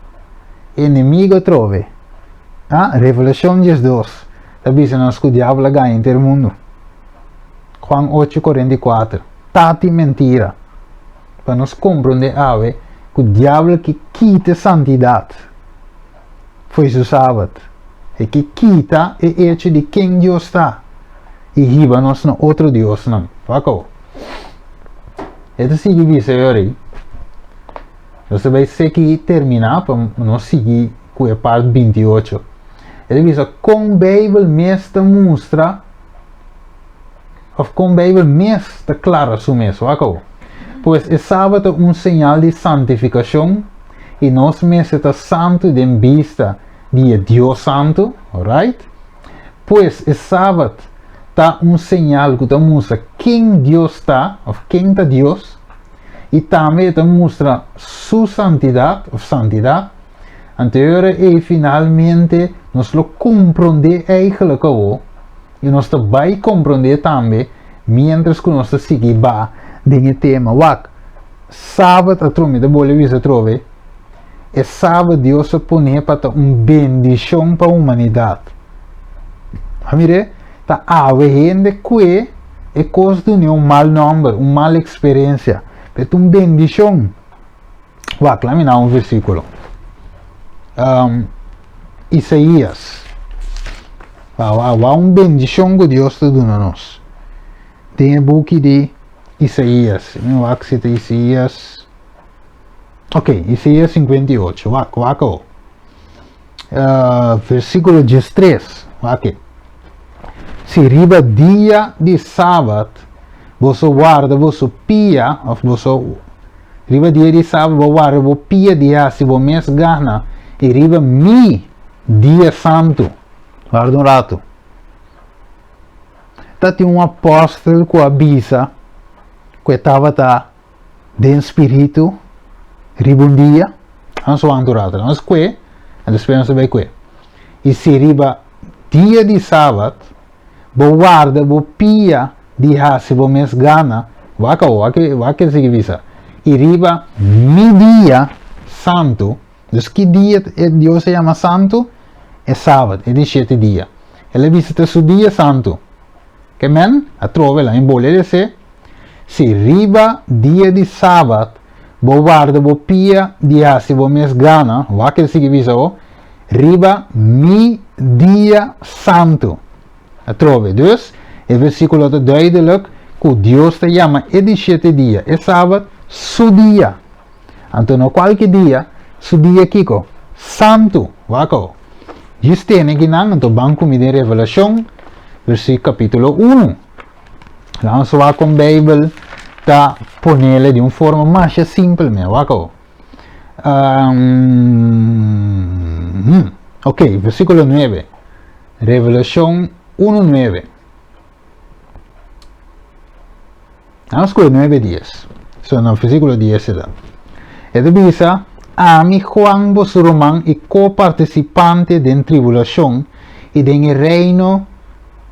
Speaker 1: enemigo atrobe. Ah, Revelashon 12 ta bisa nos ku diabel a gaña henter mundu. Juan 8, 44, Tati mentira. Pa nos komprondé awe ku diabel ke kita e santidat fo'i su Sabat. E ke kita e echo di ken Dios ta i hiba nos na otro diosnan. Wak awo. E ta sigui bisa e ora ei. Nos ta bai seki terminá pa nos sigui ku e part 28. E ta bisa kon Beibel mes ta mustra òf kon Beibel mes ta klara su mes. Wak awo. Pues e Sabat ta un señal di santifikashon i nos mester ta santu den bista di e Dios santu, alright? Pues e Sabat ta un señal ku ta mustra ken Dios ta òf ken ta Dios, i tambe e ta mustra su santidat òf santidat. Anto e ora ei finalmente nos lo komprondé eigelijk awo, i nos ta bai komprondé tambe miéntras ku nos ta sigui ba den e tema. Wak, Sabat atrobe, mi ta bolbe bisa atrobe, E Sabat Dios a pone pa ta un bendishon pa humanidat. A mir'é, ta awe hende kue e kos dun'é un mal nòmber, un mal eksperensia, pero ta un bendishon. Wak, laat mi na un versíkulo. Um, Isaías. Wak, wak un bendishon ku Dios ta duna nos. Den e buki di Isaías. Mi wak si ta Isaías. Ok, Isaías 58, wak, wak o. Uh, versículo 13, wak. Si riba dia di Sabat, boso warda boso pia, of boso, riba dia di Sabat bo warda bo pia di hasi bo mes gana, i riba mi dia santu. Warda un ratu. Ta tin un apòstel ku a bisa ku e tabata den spiritu riba un dia, nos wanta un rato, nos kue, en despues nos ta bai kue. I si riba dia di Sabat bo warda bo pia di hasi bo mes gana, wak awor, wak wak e sigui bisa, i riba mi dia santu, dus ki dia e Dios a yama santu? E Sabat, e di shete dia. El a bisa ta su dia santu. Ke men atrobe la mi bole desé, Si riba dia di Sabat bo warda bo pia di hasi bo mes gana, wak el sigui bisa bo, riba mi dia santu. Atrobe, dus, e versíkulo ta duidelik ku Dios ta yama e di shete dia, e Sabat, su dia. Anto no kualke dia, su dia kiko? Santu! Wak awo. Djis tene kinan, anto ban ku mi den Revelashon, versí kapítulo unu. Laat ons wak kon Beibel ta ponele di un forma masha simpel me. Wak awo. Um, ok, versículo 9. Revelación 1, 9. Vamos con 9, 10. So, no, versículo 10 se da. E ta bisa, Ami, Juan, boso ruman i ko-partisipante den tribulashon i den e reino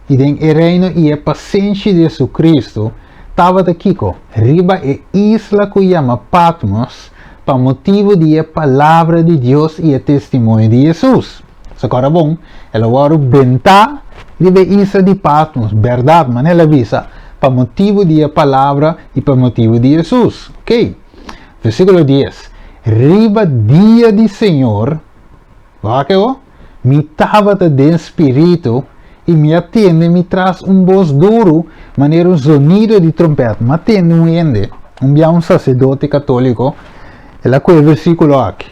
Speaker 1: i den e reino i e pasenshi di Jesucristo, tabata kiko? Riba e isla ku yama Patmos, pa motibu di e palabra di Dios i e testimonio di Jesus. So kòrda bon, el a wòrdu bentá riba e isla di Patmos, bèrdat, manera el a bisa, pa motibu di e palabra i pa motibu di Jesus. Oké. Versíkulo dies, Riba dia di Señor, wak e ho, mi tabata den spiritu i mi a tende mi tras un bos duru manera un zonido di trompèt. Mi a tende un hende, un bia un saserdote katóliko, el a kohe e versíkulo aki.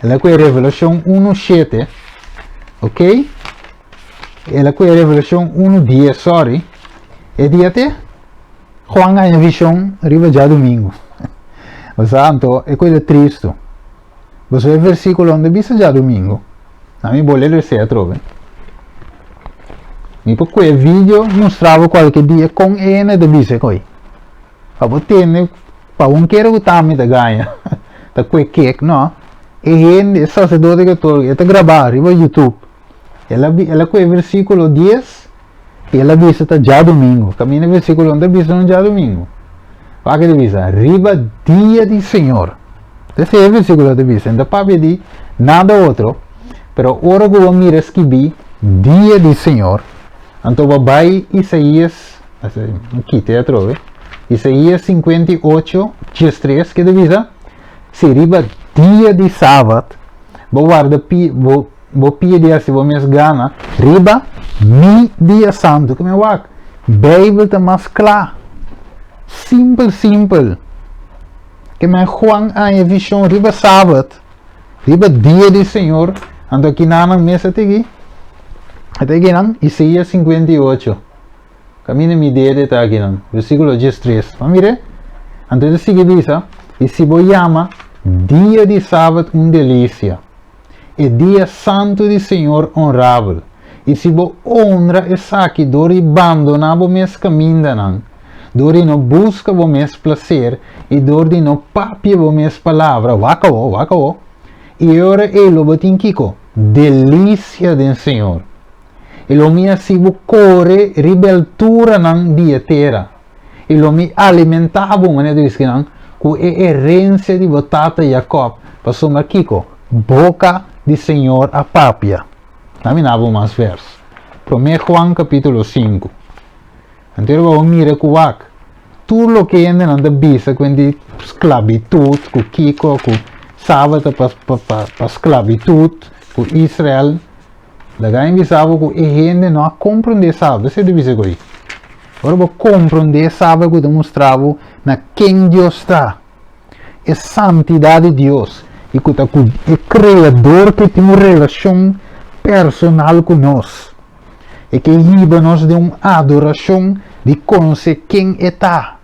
Speaker 1: El a kohe Revelashon unu shete, oké? El a kohe Revelashon unu dies, sorry. E dia te? Juan haña vishon riba djadumingu. Bo sa anto e koe ta tristu. Bo sa e versíkulo no ta bisa djadumingu. Na mi bo lere esei atrobe. Mi por koe video mustra bo kualke dia kon e hende ta bisa e koi. Pa bo tende, pa bo no kere ku ta mi ta gaña, ta koe kek, no. E hende, e saserdote katóliko, e ta grabá riba YouTube. El a, el a koe versíkulo dies. I el a bisa ta djadumingu. Kaminda e versíkulo no ta bisa no djadumingu. Wak e ta bisa, riba dia di Señor. Esei e versíkulo ta bisa. E no ta papia di nada otro. Pero ora ku bo mira skibí dia di Señor, anto bo bai Isaías, kita e atrobe, Isaías 58, 13, ke ta bisa? Si riba dia di sabat bo warda pi, bo Bo pidi hasi bo mes gana riba mi dia santu. Ku mi wak, Beibel ta mas kla. Simpel simpel. Ke men Juan haña vishon riba sabat, riba dia di Señor, anto kinanan mes a tigi? A tigi nan Isaías 58. Kaminda mi dede ta akinan. Versíkulo 13. Bo a mir'é? Anto e ta sigui bisa, I si bo yama dia di sabat un delisia, e dia santu di Señor onrabel, i si bo onra esaki dor di bandoná bo mes kamindanan, dor di no buska bo mes plaser i dor di no papia bo mes palabra, wak awor, wak awor, i e ora ei lo bo tin kiko? Delisia den Señor. I lo mi hasi bo kore riba e alturanan di e tera, i lo mi alimentá bo, manera di bisa kinan, ku e herensia di bo tata Jakòb, pasobra kiko? Boka di Señor a papia. Na mi na bo mas vèrs. Promé Juan kapítulo sinku. Anto bo a mira ku wak tur loke hendenan ta bisa ku di sklabitut, ku kiko, ku sabat ta pa sklabitut, ku Israel. Laga mi bisa bo ku e hende no a komprondé sabat. Esei ta bisa ku ei. Ora bo komprondé sabat ku ta mustra bo na ken Dios ta, e santidat di Dios i ku ta ku e Kreador ke tin un relashon personal ku nos. E ke hiba nos den un adorashon di konosé ken e ta.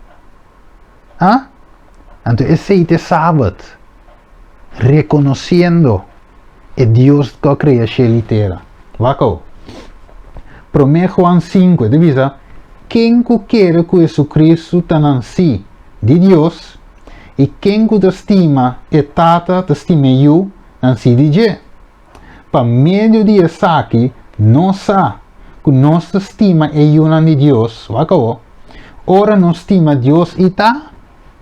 Speaker 1: Ha? Anto esei ta e sabat, rekonosiendo e Dios ku a krea shel i tera. Wak awo. Promé Juan sinku, e ta bisa, Ken ku kere ku Hesukristu ta nansí di Dios, i ken ku ta stima e Tata ta stima e Yu nansí di dje. Pa medio di esaki nos sa ku nos ta stima e yunan di Dios, wak awo, ora nos stima Dios i ta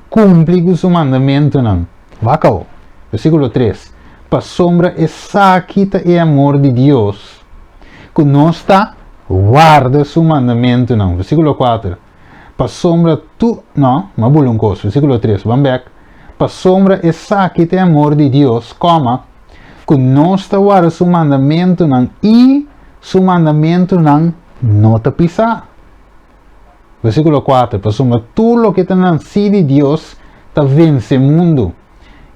Speaker 1: kumpli ku su mandamentunan. Wak awo, versíkulo tres, Pasobra esaki ta e amor di Dios, ku nos ta warda su mandamentunan. Versíkulo kuater, Pasobra tu, no, m'a bula un kos, versíkulo tres, ban bèk, Pasobra esaki ta e amor di Dios, kòma, ku nos ta warda su mandamentunan i su mandamentunan no ta pisá. Versíkulo kuater, Pasobra tur loke ta nansí di Dios ta vense mundu,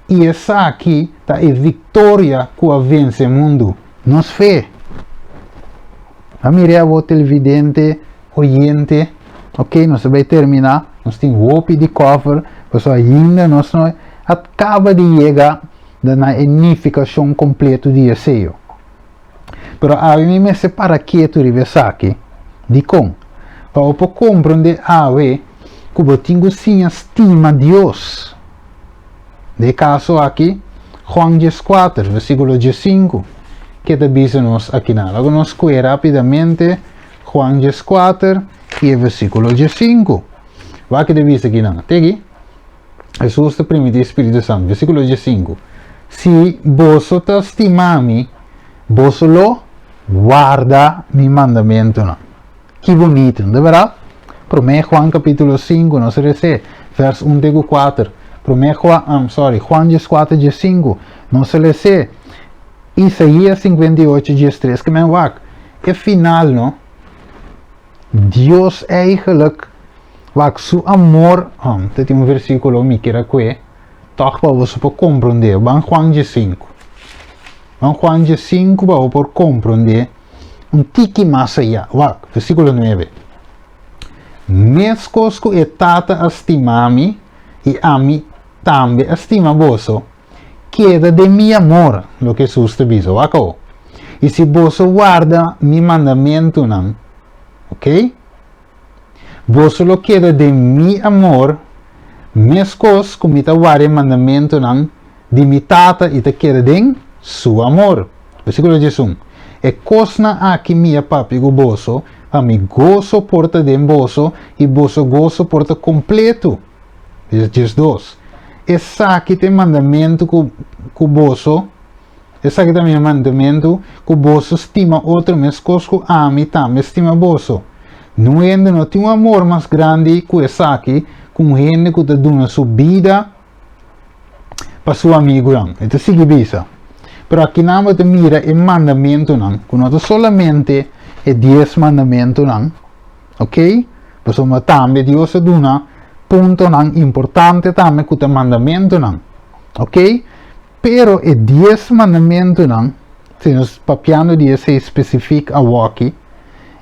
Speaker 1: i esaki ta e viktoria ku a vense mundu, nos fe. A mira abo televidente, oyente, ok, nos ta bai terminá, nos tin hopi di kòver, pasobra ainda nos no a kaba di yega da na e nifikashon kompleto di eseo. Pero awe mi mester para ketu riba esaki. Dikon? Pa bo por komprondé awe ku bo tin ku siña stima Dios. Den e kaso aki, Juan 14, versíkulo 15, ke ta bisa nos akinan? Laga nos kue rápidamente Juan 14 i e versíkulo 15. Wak ke ta bisa akinan. Te aki, Hesus ta primintí Spiritu Santu. Versíkulo 15. Si boso ta stima mi, boso lo warda mi mandamentunan. Ki bunito, no ta berdad? Promé Juan capítulo 5, nos resé, vers 1 te ku 4. Promé Juan, um, sorry, Juan 14, 15, nos resé. Isaías 58, 13, ke men wak. E final, no? Dios eigenlijk, wak, su amor, um, te tin un versículo mi kier a kue, toch pa boso por komprondé. Ban Juan 5. Ban Juan 5 pa bo por komprondé. Un tiki mas ayá. Wak, versíkulo 9. Meskos ku e Tata a stima mi i ami tambe a stima boso, keda den mi amor, loke Hesus ta bisa. Wak awo. I si boso warda mi mandamentunan, oké, boso lo keda den mi amor, meskos ku mi ta warda e mandamentunan di mi Tata i ta keda den su amor. Versíkulo 11, E kosnan aki mi a papia ku boso, pa mi goso por ta den boso i boso goso por ta kompletu. 12, Esaki ta e mandamentu ku ku boso, esaki ta mi mandamentu, ku boso stima otro meskos ku ami tambe stima boso. Nun hende no tin un amor mas grandi ku esaki, ku un hende ku ta duna su bida pa su amigunan. E ta sigui bisa, Pero akinan bo ta mira e mandamentunan, ku no ta solamente e dies mandamentunan, ok? Pasobra tambe Dios a duna puntonan importante tambe ku ta mandamentunan, ok? Pero e dies mandamentunan, si nos papiando di esei spesifik awoki,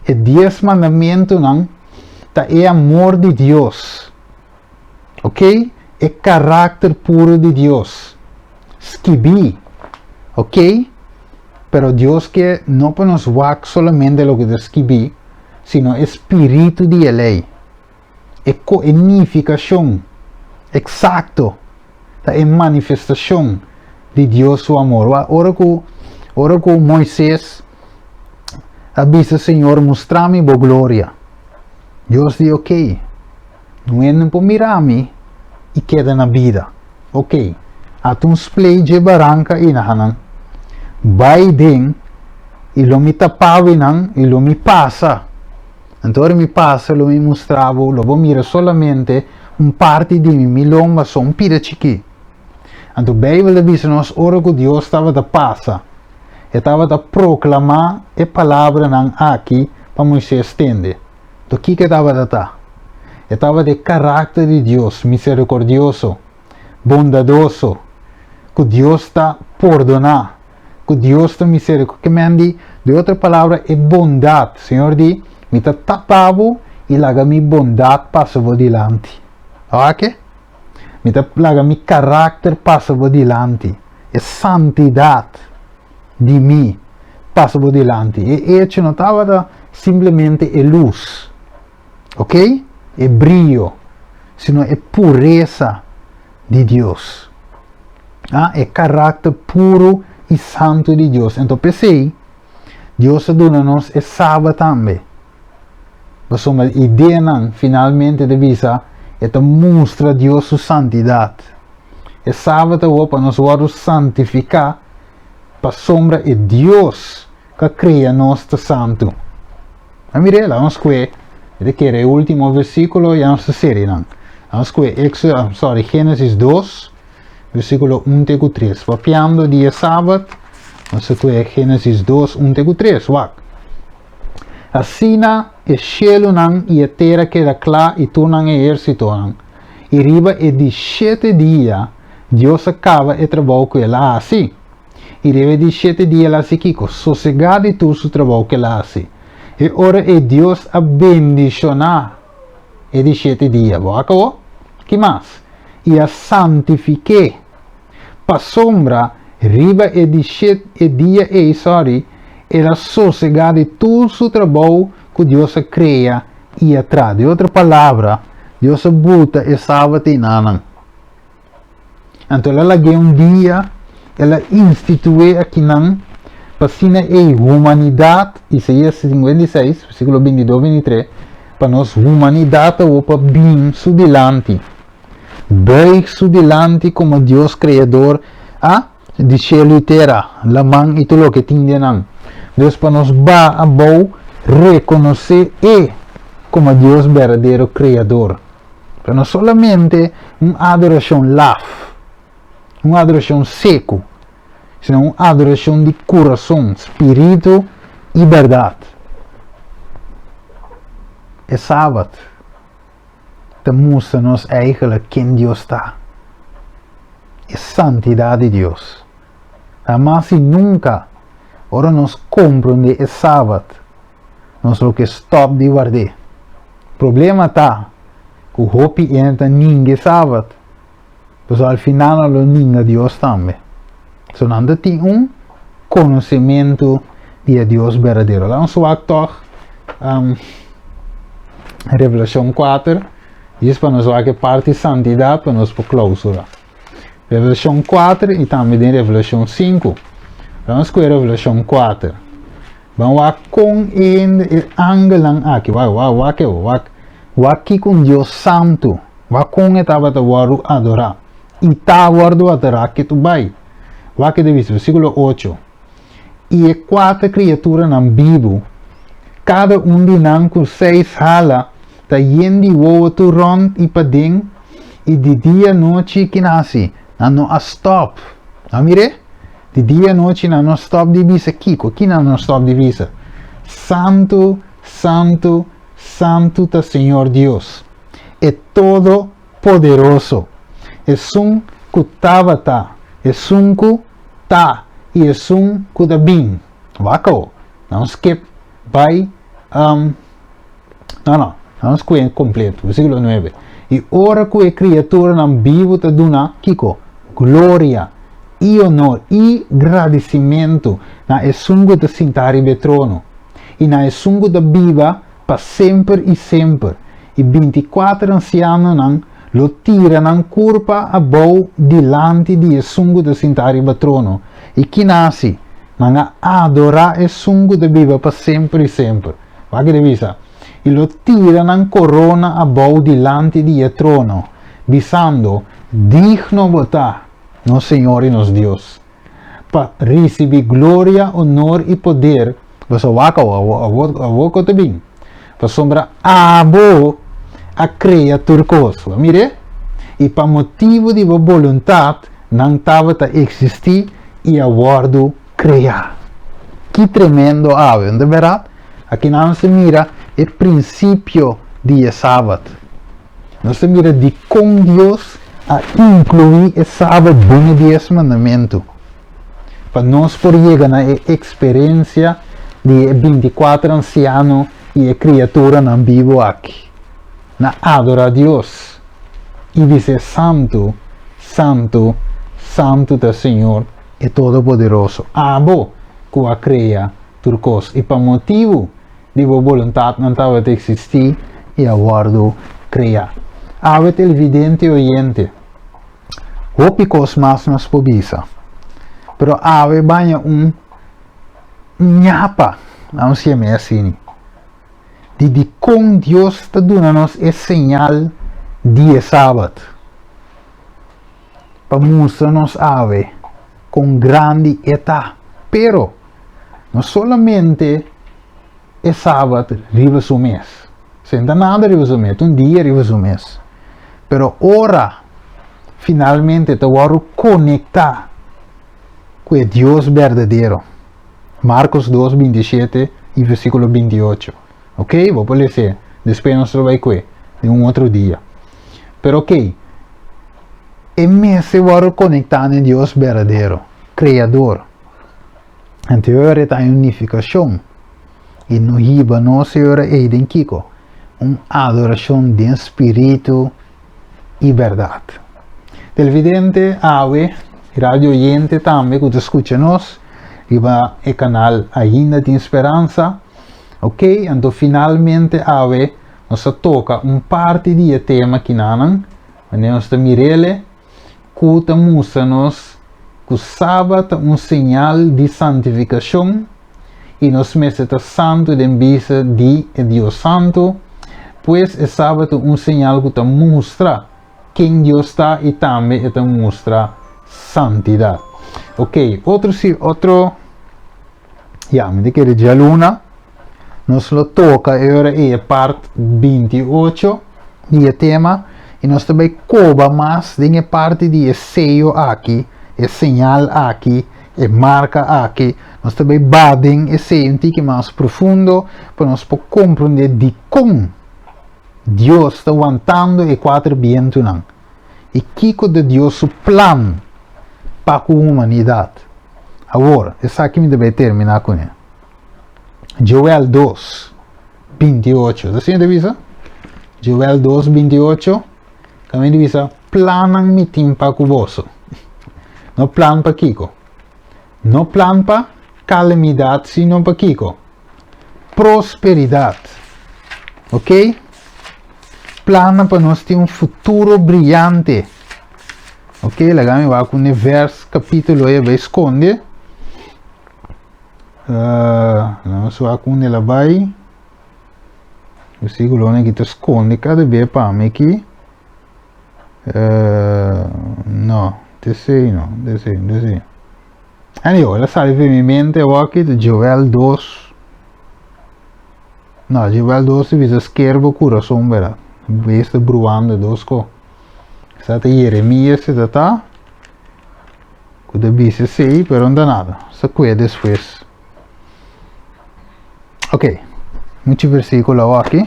Speaker 1: e dies mandamentunan ta e amor di Dios. Ok, e karakter puru di Dios. Skibí. Ok, pero Dios ke no pa nos wak solamente loke ta skibí, sino e spiritu di e lei. E ko e nifikashon eksakto ta e manifestashon di Dios su amor. Wak ora ku ora ku Moises a bisa Señor mustra mi bo gloria. Dios di ok. Un hende por mira mi i keda na bida. Ok, ata un splei dje baranka i nahanan. Bai den i lo mi tapawi nan i lo mi pasa. Anto ora mi pasa lo mi mustra bo, lo bo mira solamente un parti di mi, mi lomba so, un pida chikí. Anto Beibel ta bisa nos ora ku Dios tabata pasa, e tabata proklamá e palabranan aki pa Moisés tende. To kiko e tabata ta? E tabata e karakter di Dios, miserikordioso, bondadoso, ku Dios ta pordoná, ku Dios ta miserikor. Ke men di, di otro palabra, e bondat. Señor di, Mi ta tapa bo i laga mi bondat pasa bo dilanti. Oke? Mi ta laga mi karakter pasa bo dilanti, e santidat. di mi pasa bo dilanti. E echo no tabata simplemente e lus, ok? E brio, sino e puresa di Dios. Ah, e karakter puru i santu di Dios. Enton p'esei, Dios a duna nos e Sabat tambe. Pasobra ideanan finalmente ta bisa e ta mustra Dios su santidat. E Sabat awor pa nos wòrdu santifiká pasobra e Dios ku a krea nos ta santu. A mir'é, laga nos kue, mi ta kere e último versíkulo ya nos ta seri nan. Laga nos kue Éxodo, I'm sorry, Génesis 2, versíkulo 1 te ku 3. Papiando di e Sabat, nos ta kue Génesis 2, 1 te ku 3. Wak. Asina e shelunan i e tera keda kla i tur nan ehérsitonan. I riba e di shete dia Dios a kaba e trabou ku el a hasi. I riba e di shete dia el a hasi kiko? Sosegá di tur su trabou ku el a hasi. E ora ei Dios a bendishoná e di shete dia. Bo a kaba? Ki mas? I a santifik'é. Pasobra riba e di shet e dia ei, sorry, el a sosegá di tur su trabou ku Dios a krea i a traha. Den otro palabra, Dios a buta e sabat ei na nan. Anto el a lag'é un dia El a instituí akinan pa asina ei humanidat, Isaías 56, versíkulo 22, 23, pa nos humanidat awor pa bin su dilanti, buig su dilanti komo Dios Kreador a di shelu i tera, laman i tur loke tin den nan. Dus pa nos ba abou rekonosé E komo Dios berdadero Kreador. Pero no solamente un adorashon laf, un adorashon seku, sino un adorashon di kurason, spiritu i bèrdat. E Sabat ta mustra nos eigentlik ken Dios ta, e santidat di Dios. Hamas i nunka ora nos komprondé e Sabat, nos lo ke stòp di ward'é. Problema ta ku hopi hende ta ninga e Sabat. Pasobra al final nan lo ninga Dios tambe. So nan ta tin un konosementu di e Dios berdadero. Laga nos wak tòg um, Revelashon 4, djis pa nos wak e parti santidat pa nos por klousura. Revelashon 4 i tambe den Revelashon 5. Laga nos kohe Revelashon 4. Ban wak kon e hende, e angelnan aki, wak, wak, wak e, wak, wak kiko un Dios santu. Wak kon e tabata wòrdu adorá i ta wòrdu adorá ketu bai. Wak e ta bisa, versíkulo 8, I e kuater kriaturanan bibu, kada un di nan ku seis hala, ta yen di wowo tur rònt i paden, i di dia nochi ki nan hasi? Nan no a stòp. Nan mir'é? Di dia nochi nan no stòp di bisa kiko? Ki nan no stòp di bisa? Santu, santu, santu ta Señor Dios, e Todopoderoso, Esun ku tabata, Esun ku ta i Esun ku ta bin. Wak awo, nan skip bai, um, no, no, nan skue kompleto, versíkulo 9. I ora ku e kriaturanan bibu ta duna, kiko? Gloria i onor i gradisimentu na Esun ku ta sintá riba e trono, i na Esun ku ta biba pa semper i semper, i 24 ansianonan lo tira nan kurpa abou dilanti di Esun ku ta sintá riba trono, i ki nan hasi? Nan a adorá Esun ku ta biba pa semper i semper. Wak e ta bisa, I lo tira nan korona abou dilanti di e trono, bisando, Digno bo ta, nos Señor i nos Dios, pa risibí gloria, onor i poder, pasobra wak awor, awor, awor ku ta bin, pasobra abo a krea tur kos, bo a mir'é? I pa motibu di bo boluntat nan tabata eksistí i a wòrdu kreá. Ki tremendo awe, no ta bèrdat? Aki nan nos ta mira e prinsipio di e Sabat. Nos ta mira dikon Dios a inkluí e Sabat den e Dies Mandamentu, pa nos por yega na e eksperensia di e 24 ansiano i e kriaturanan bibu aki, na adorá Dios i bis'é, Santu, santu, santu ta Señor e Todopoderoso, abo ku a krea tur kos, i pa motibu di bo boluntat nan tabata eksistí i a wòrdu kreá. Awe televidente i oyente, hopi kos mas nos por bisa, pero awe baña un ñapa, lanos yam'é asini, di dikon Dios ta duna nos e señal di e Sabat, pa mustra nos awe kon grandi e ta. Pero, No solamente e Sabat riba su mes. Sin ta nada riba su mes, ta un dia riba su mes. Pero ora finalmente ta wòrdu konektá ku e Dios berdadero. Marcos 2, 27 i versíkulo 28. Ok, bo por les'é. Despues nos lo bai kue den un otro dia. Pero ok, e mester wòrdu konektá na e Dios berdadero, Kreador. Anto e ora ta un nifikashon i no hiba nos e ora ei den kiko? Un adorashon den spiritu i bèrdat. Televidente awe i radio oyente tambe ku ta skucha nos riba e kanal Ainda Tin Speransa. Ok, anto finalmente awe nos a toka un parti di e tema kinanan, wanneer nos ta mir'ele ku ta mustra nos. ku Sabat ta un señal di santifikashon i nos mester ta santu den bista di e Dios Santu. Pues e Sabat ta un señal ku ta mustra ken Dios ta i tambe e ta mustra santidat. Ok, otro si otro ya, mi ta kere djaluna nos lo toka e ora ei e part 28 di e tema i nos ta bai koba mas den e parti di e seyo aki, e señal aki, e marka aki. Nos ta bai ba den esei un tiki mas profundo pa nos por komprondé dikon Dios ta wantando e kuater bientunan i kiko ta Dios su plan pa ku humanidat. Awor, esaki mi ta bai terminá kuné. Joel 2, 28. Ta asina ta bisa? Joel 2, 28. Kaminda ta bisa, Plannan mi tin pa ku boso. No plan pa kiko? No plan pa kalamidat, sino pa kiko? Prosperidat. Ok? Plannan pa nos tin un futuro briyante. Ok, laga mi wak un vers kapítulo e bai skonde. Uh, nos wak un el a bai. Versíkulo aki ta skonde kada be pa mi aki. Uh, no, te sei no, te sei, te sei. Anyway, el a sali for mi mente awaki, ta Joel 2. No, Joel 2 ta bisa sker bo kurason, bera. Bees ta bruando dos ko. Sa ta Jeremias ta ta. Ku ta bisa esei, pero no ta nada. Sa kue despues. Ok, muchu versíkulo aki.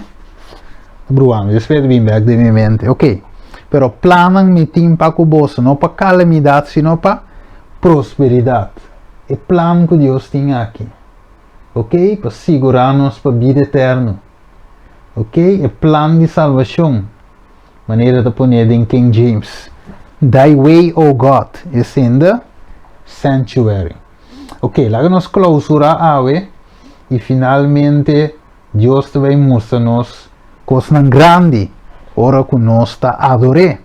Speaker 1: Bruando, despues ta bin bek den mi mente. Ok, pero plannan mi tin pa ku boso, no pa kalamidat, sino pa prosperidat. E plan ku Dios tin aki. Ok, pa sigurá nos pa bida eterno. Ok, e plan di salbashon. Manera ta poné den King James. Thy way, O God, is in the sanctuary. Ok, laga nos klausurá awe i finalmente Dios ta bai mustra nos kosnan grandi ora ku nos ta ador'é,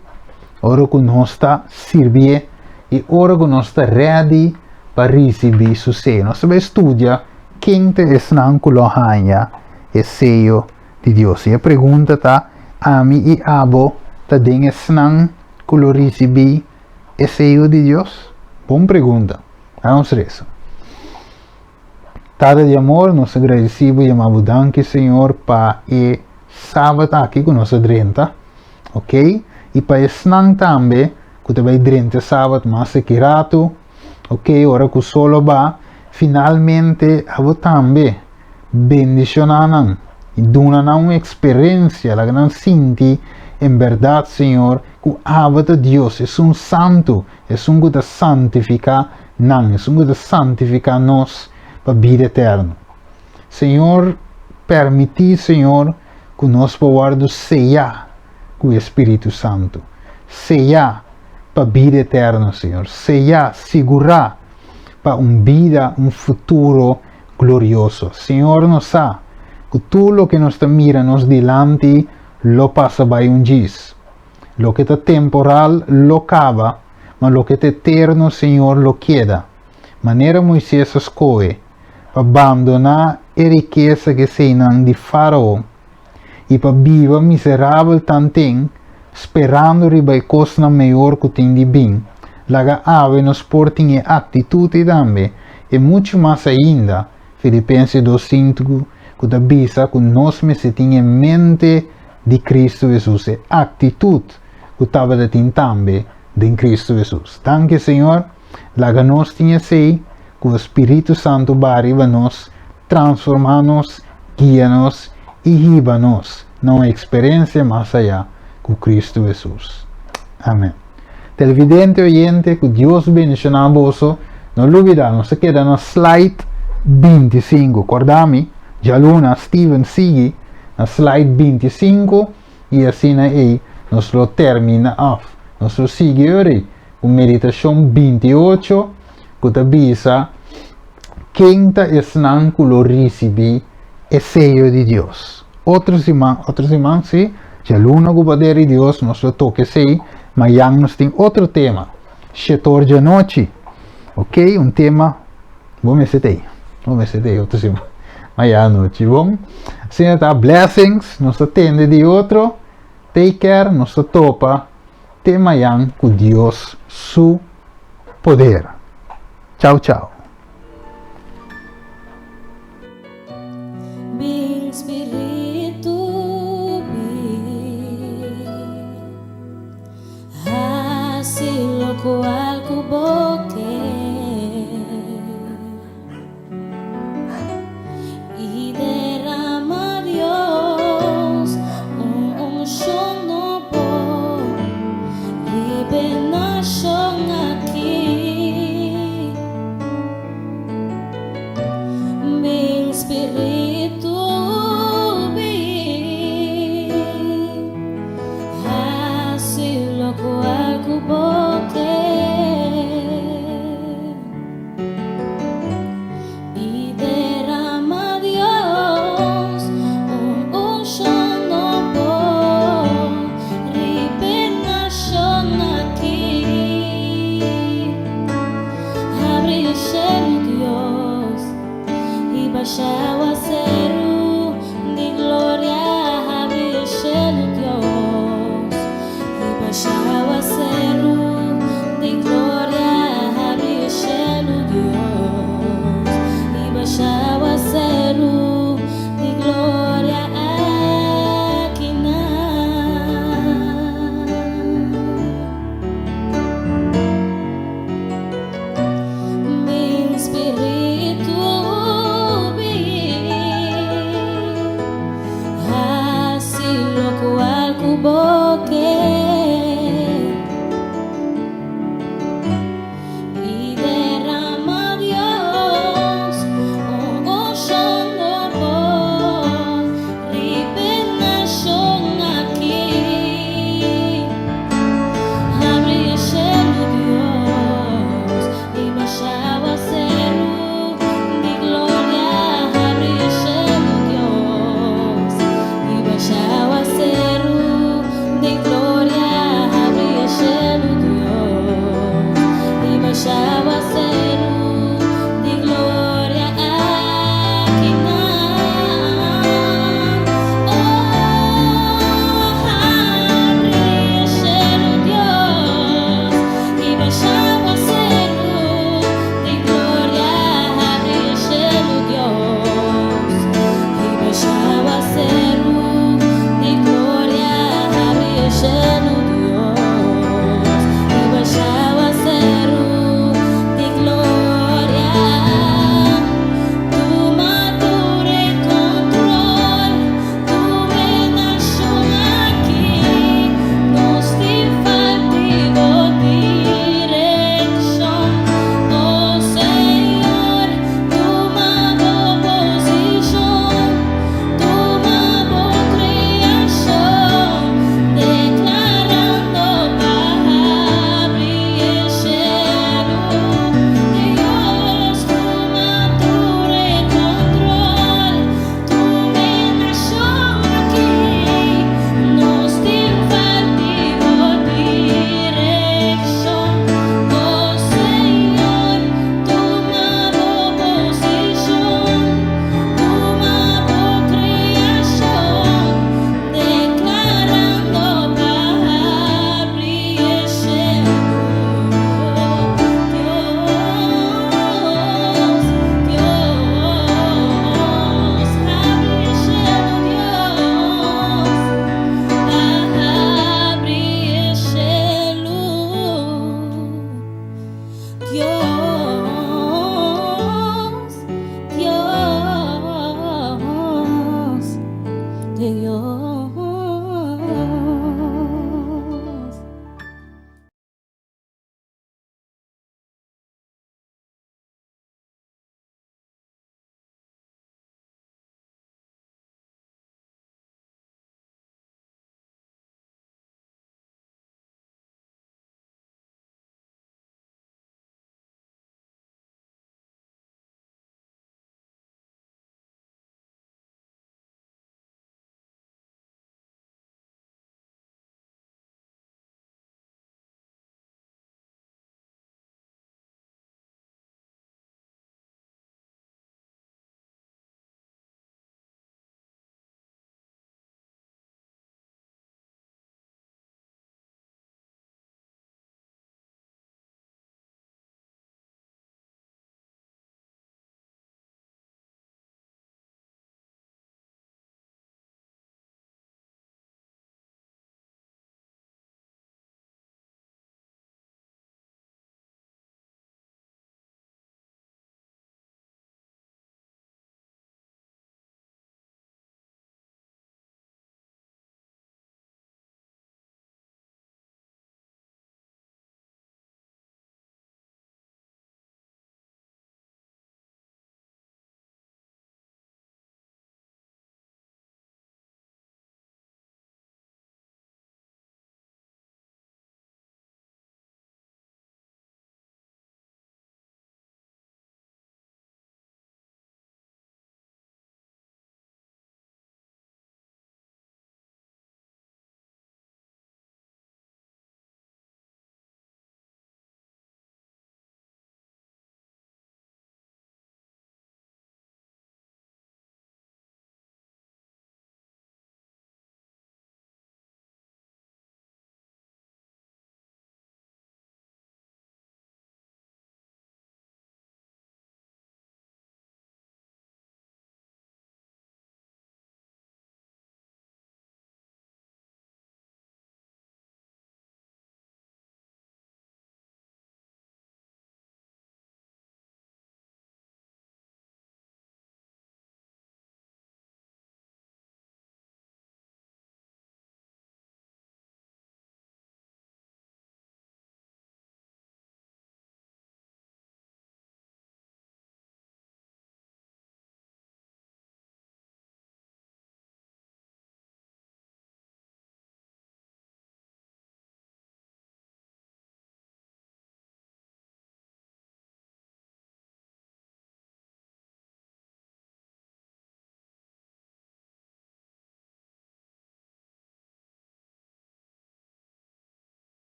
Speaker 1: ora ku nos ta sirbié i ora ku nos ta ready pa risibí su seyo. Nos ta bai studia ken ta esnan ku lo haña e seyo di Dios. I e pregunta ta, Ami i abo ta den esnan ku lo risibí e seyo di Dios? Bon pregunta. Nos resa. Tata di amor, nos ta gradisí bo i yama bo danki, Señor, pa e Sabat aki ku nos a drenta, ok? I pa esnan tambe ku ta bai drenta e Sabat mas aki ratu, ok? Ora ku sol a ba, finalmente abo tambe bendishoná nan i duna nan un eksperensia, laga nan sinti en bèrdat, Señor, ku abo ta Dios, esun santu, esun ku ta santifiká nan, esun ku ta santifiká nos pa bida eterno. Señor, permití, Señor, ku nos por wòrdu seyá ku e Spiritu Santu, seyá pa bida eterno, Señor, seyá, sigurá pa un bida, un futuro glorioso. Señor, nos sa ku tur loke nos ta mira nos dilanti lo pasa bai un djis. Loke ta temporal lo kaba, ma loke ta eterno, Señor, lo keda. Manera Moises a skohe pa bandoná e rikesa ku eseinan di Fárao i pa biba miserabel tanten, sperando riba e kosnan mehor ku tin di bin, laga awe nos por tin e aktitut ei tambe, i muchu mas ainda, Filipenses 2:5 ku ta bisa ku nos mester tin e mente di Kristu Hesus, e aktitut ku tabata tin tambe den Kristu Hesus. Danki Señor, laga nos tin esei, ku e Spiritu Santu baha riba nos, transformá nos, guia nos i hiba nos na un eksperensia mas ayá ku Kristu Hesus. Amèn. Televidente oyente, ku Dios bendishoná boso. No lubidá, nos ta keda na slide 25. Kòrda mi, djaluna Steven sigui na slide 25 i asina ei nos lo termina òf nos lo sigui ori ku meditashon 28 ku ta bisa ken ta esnan ku lo risibí e seyo di Dios. Otro siman, otro siman si, djaluna ku poder di Dios nos lo toka esei, mayan nos tin otro tema, shetor djanochi. Ok, un tema bo mester ta ei. Bo mester ta ei otro siman. Maya anochi, bon? Asina ta, blessings, nos ta tende di otro. Take care, nos ta topa te mayan ku Dios su poder. Chao chao.
Speaker 2: Be inspirá.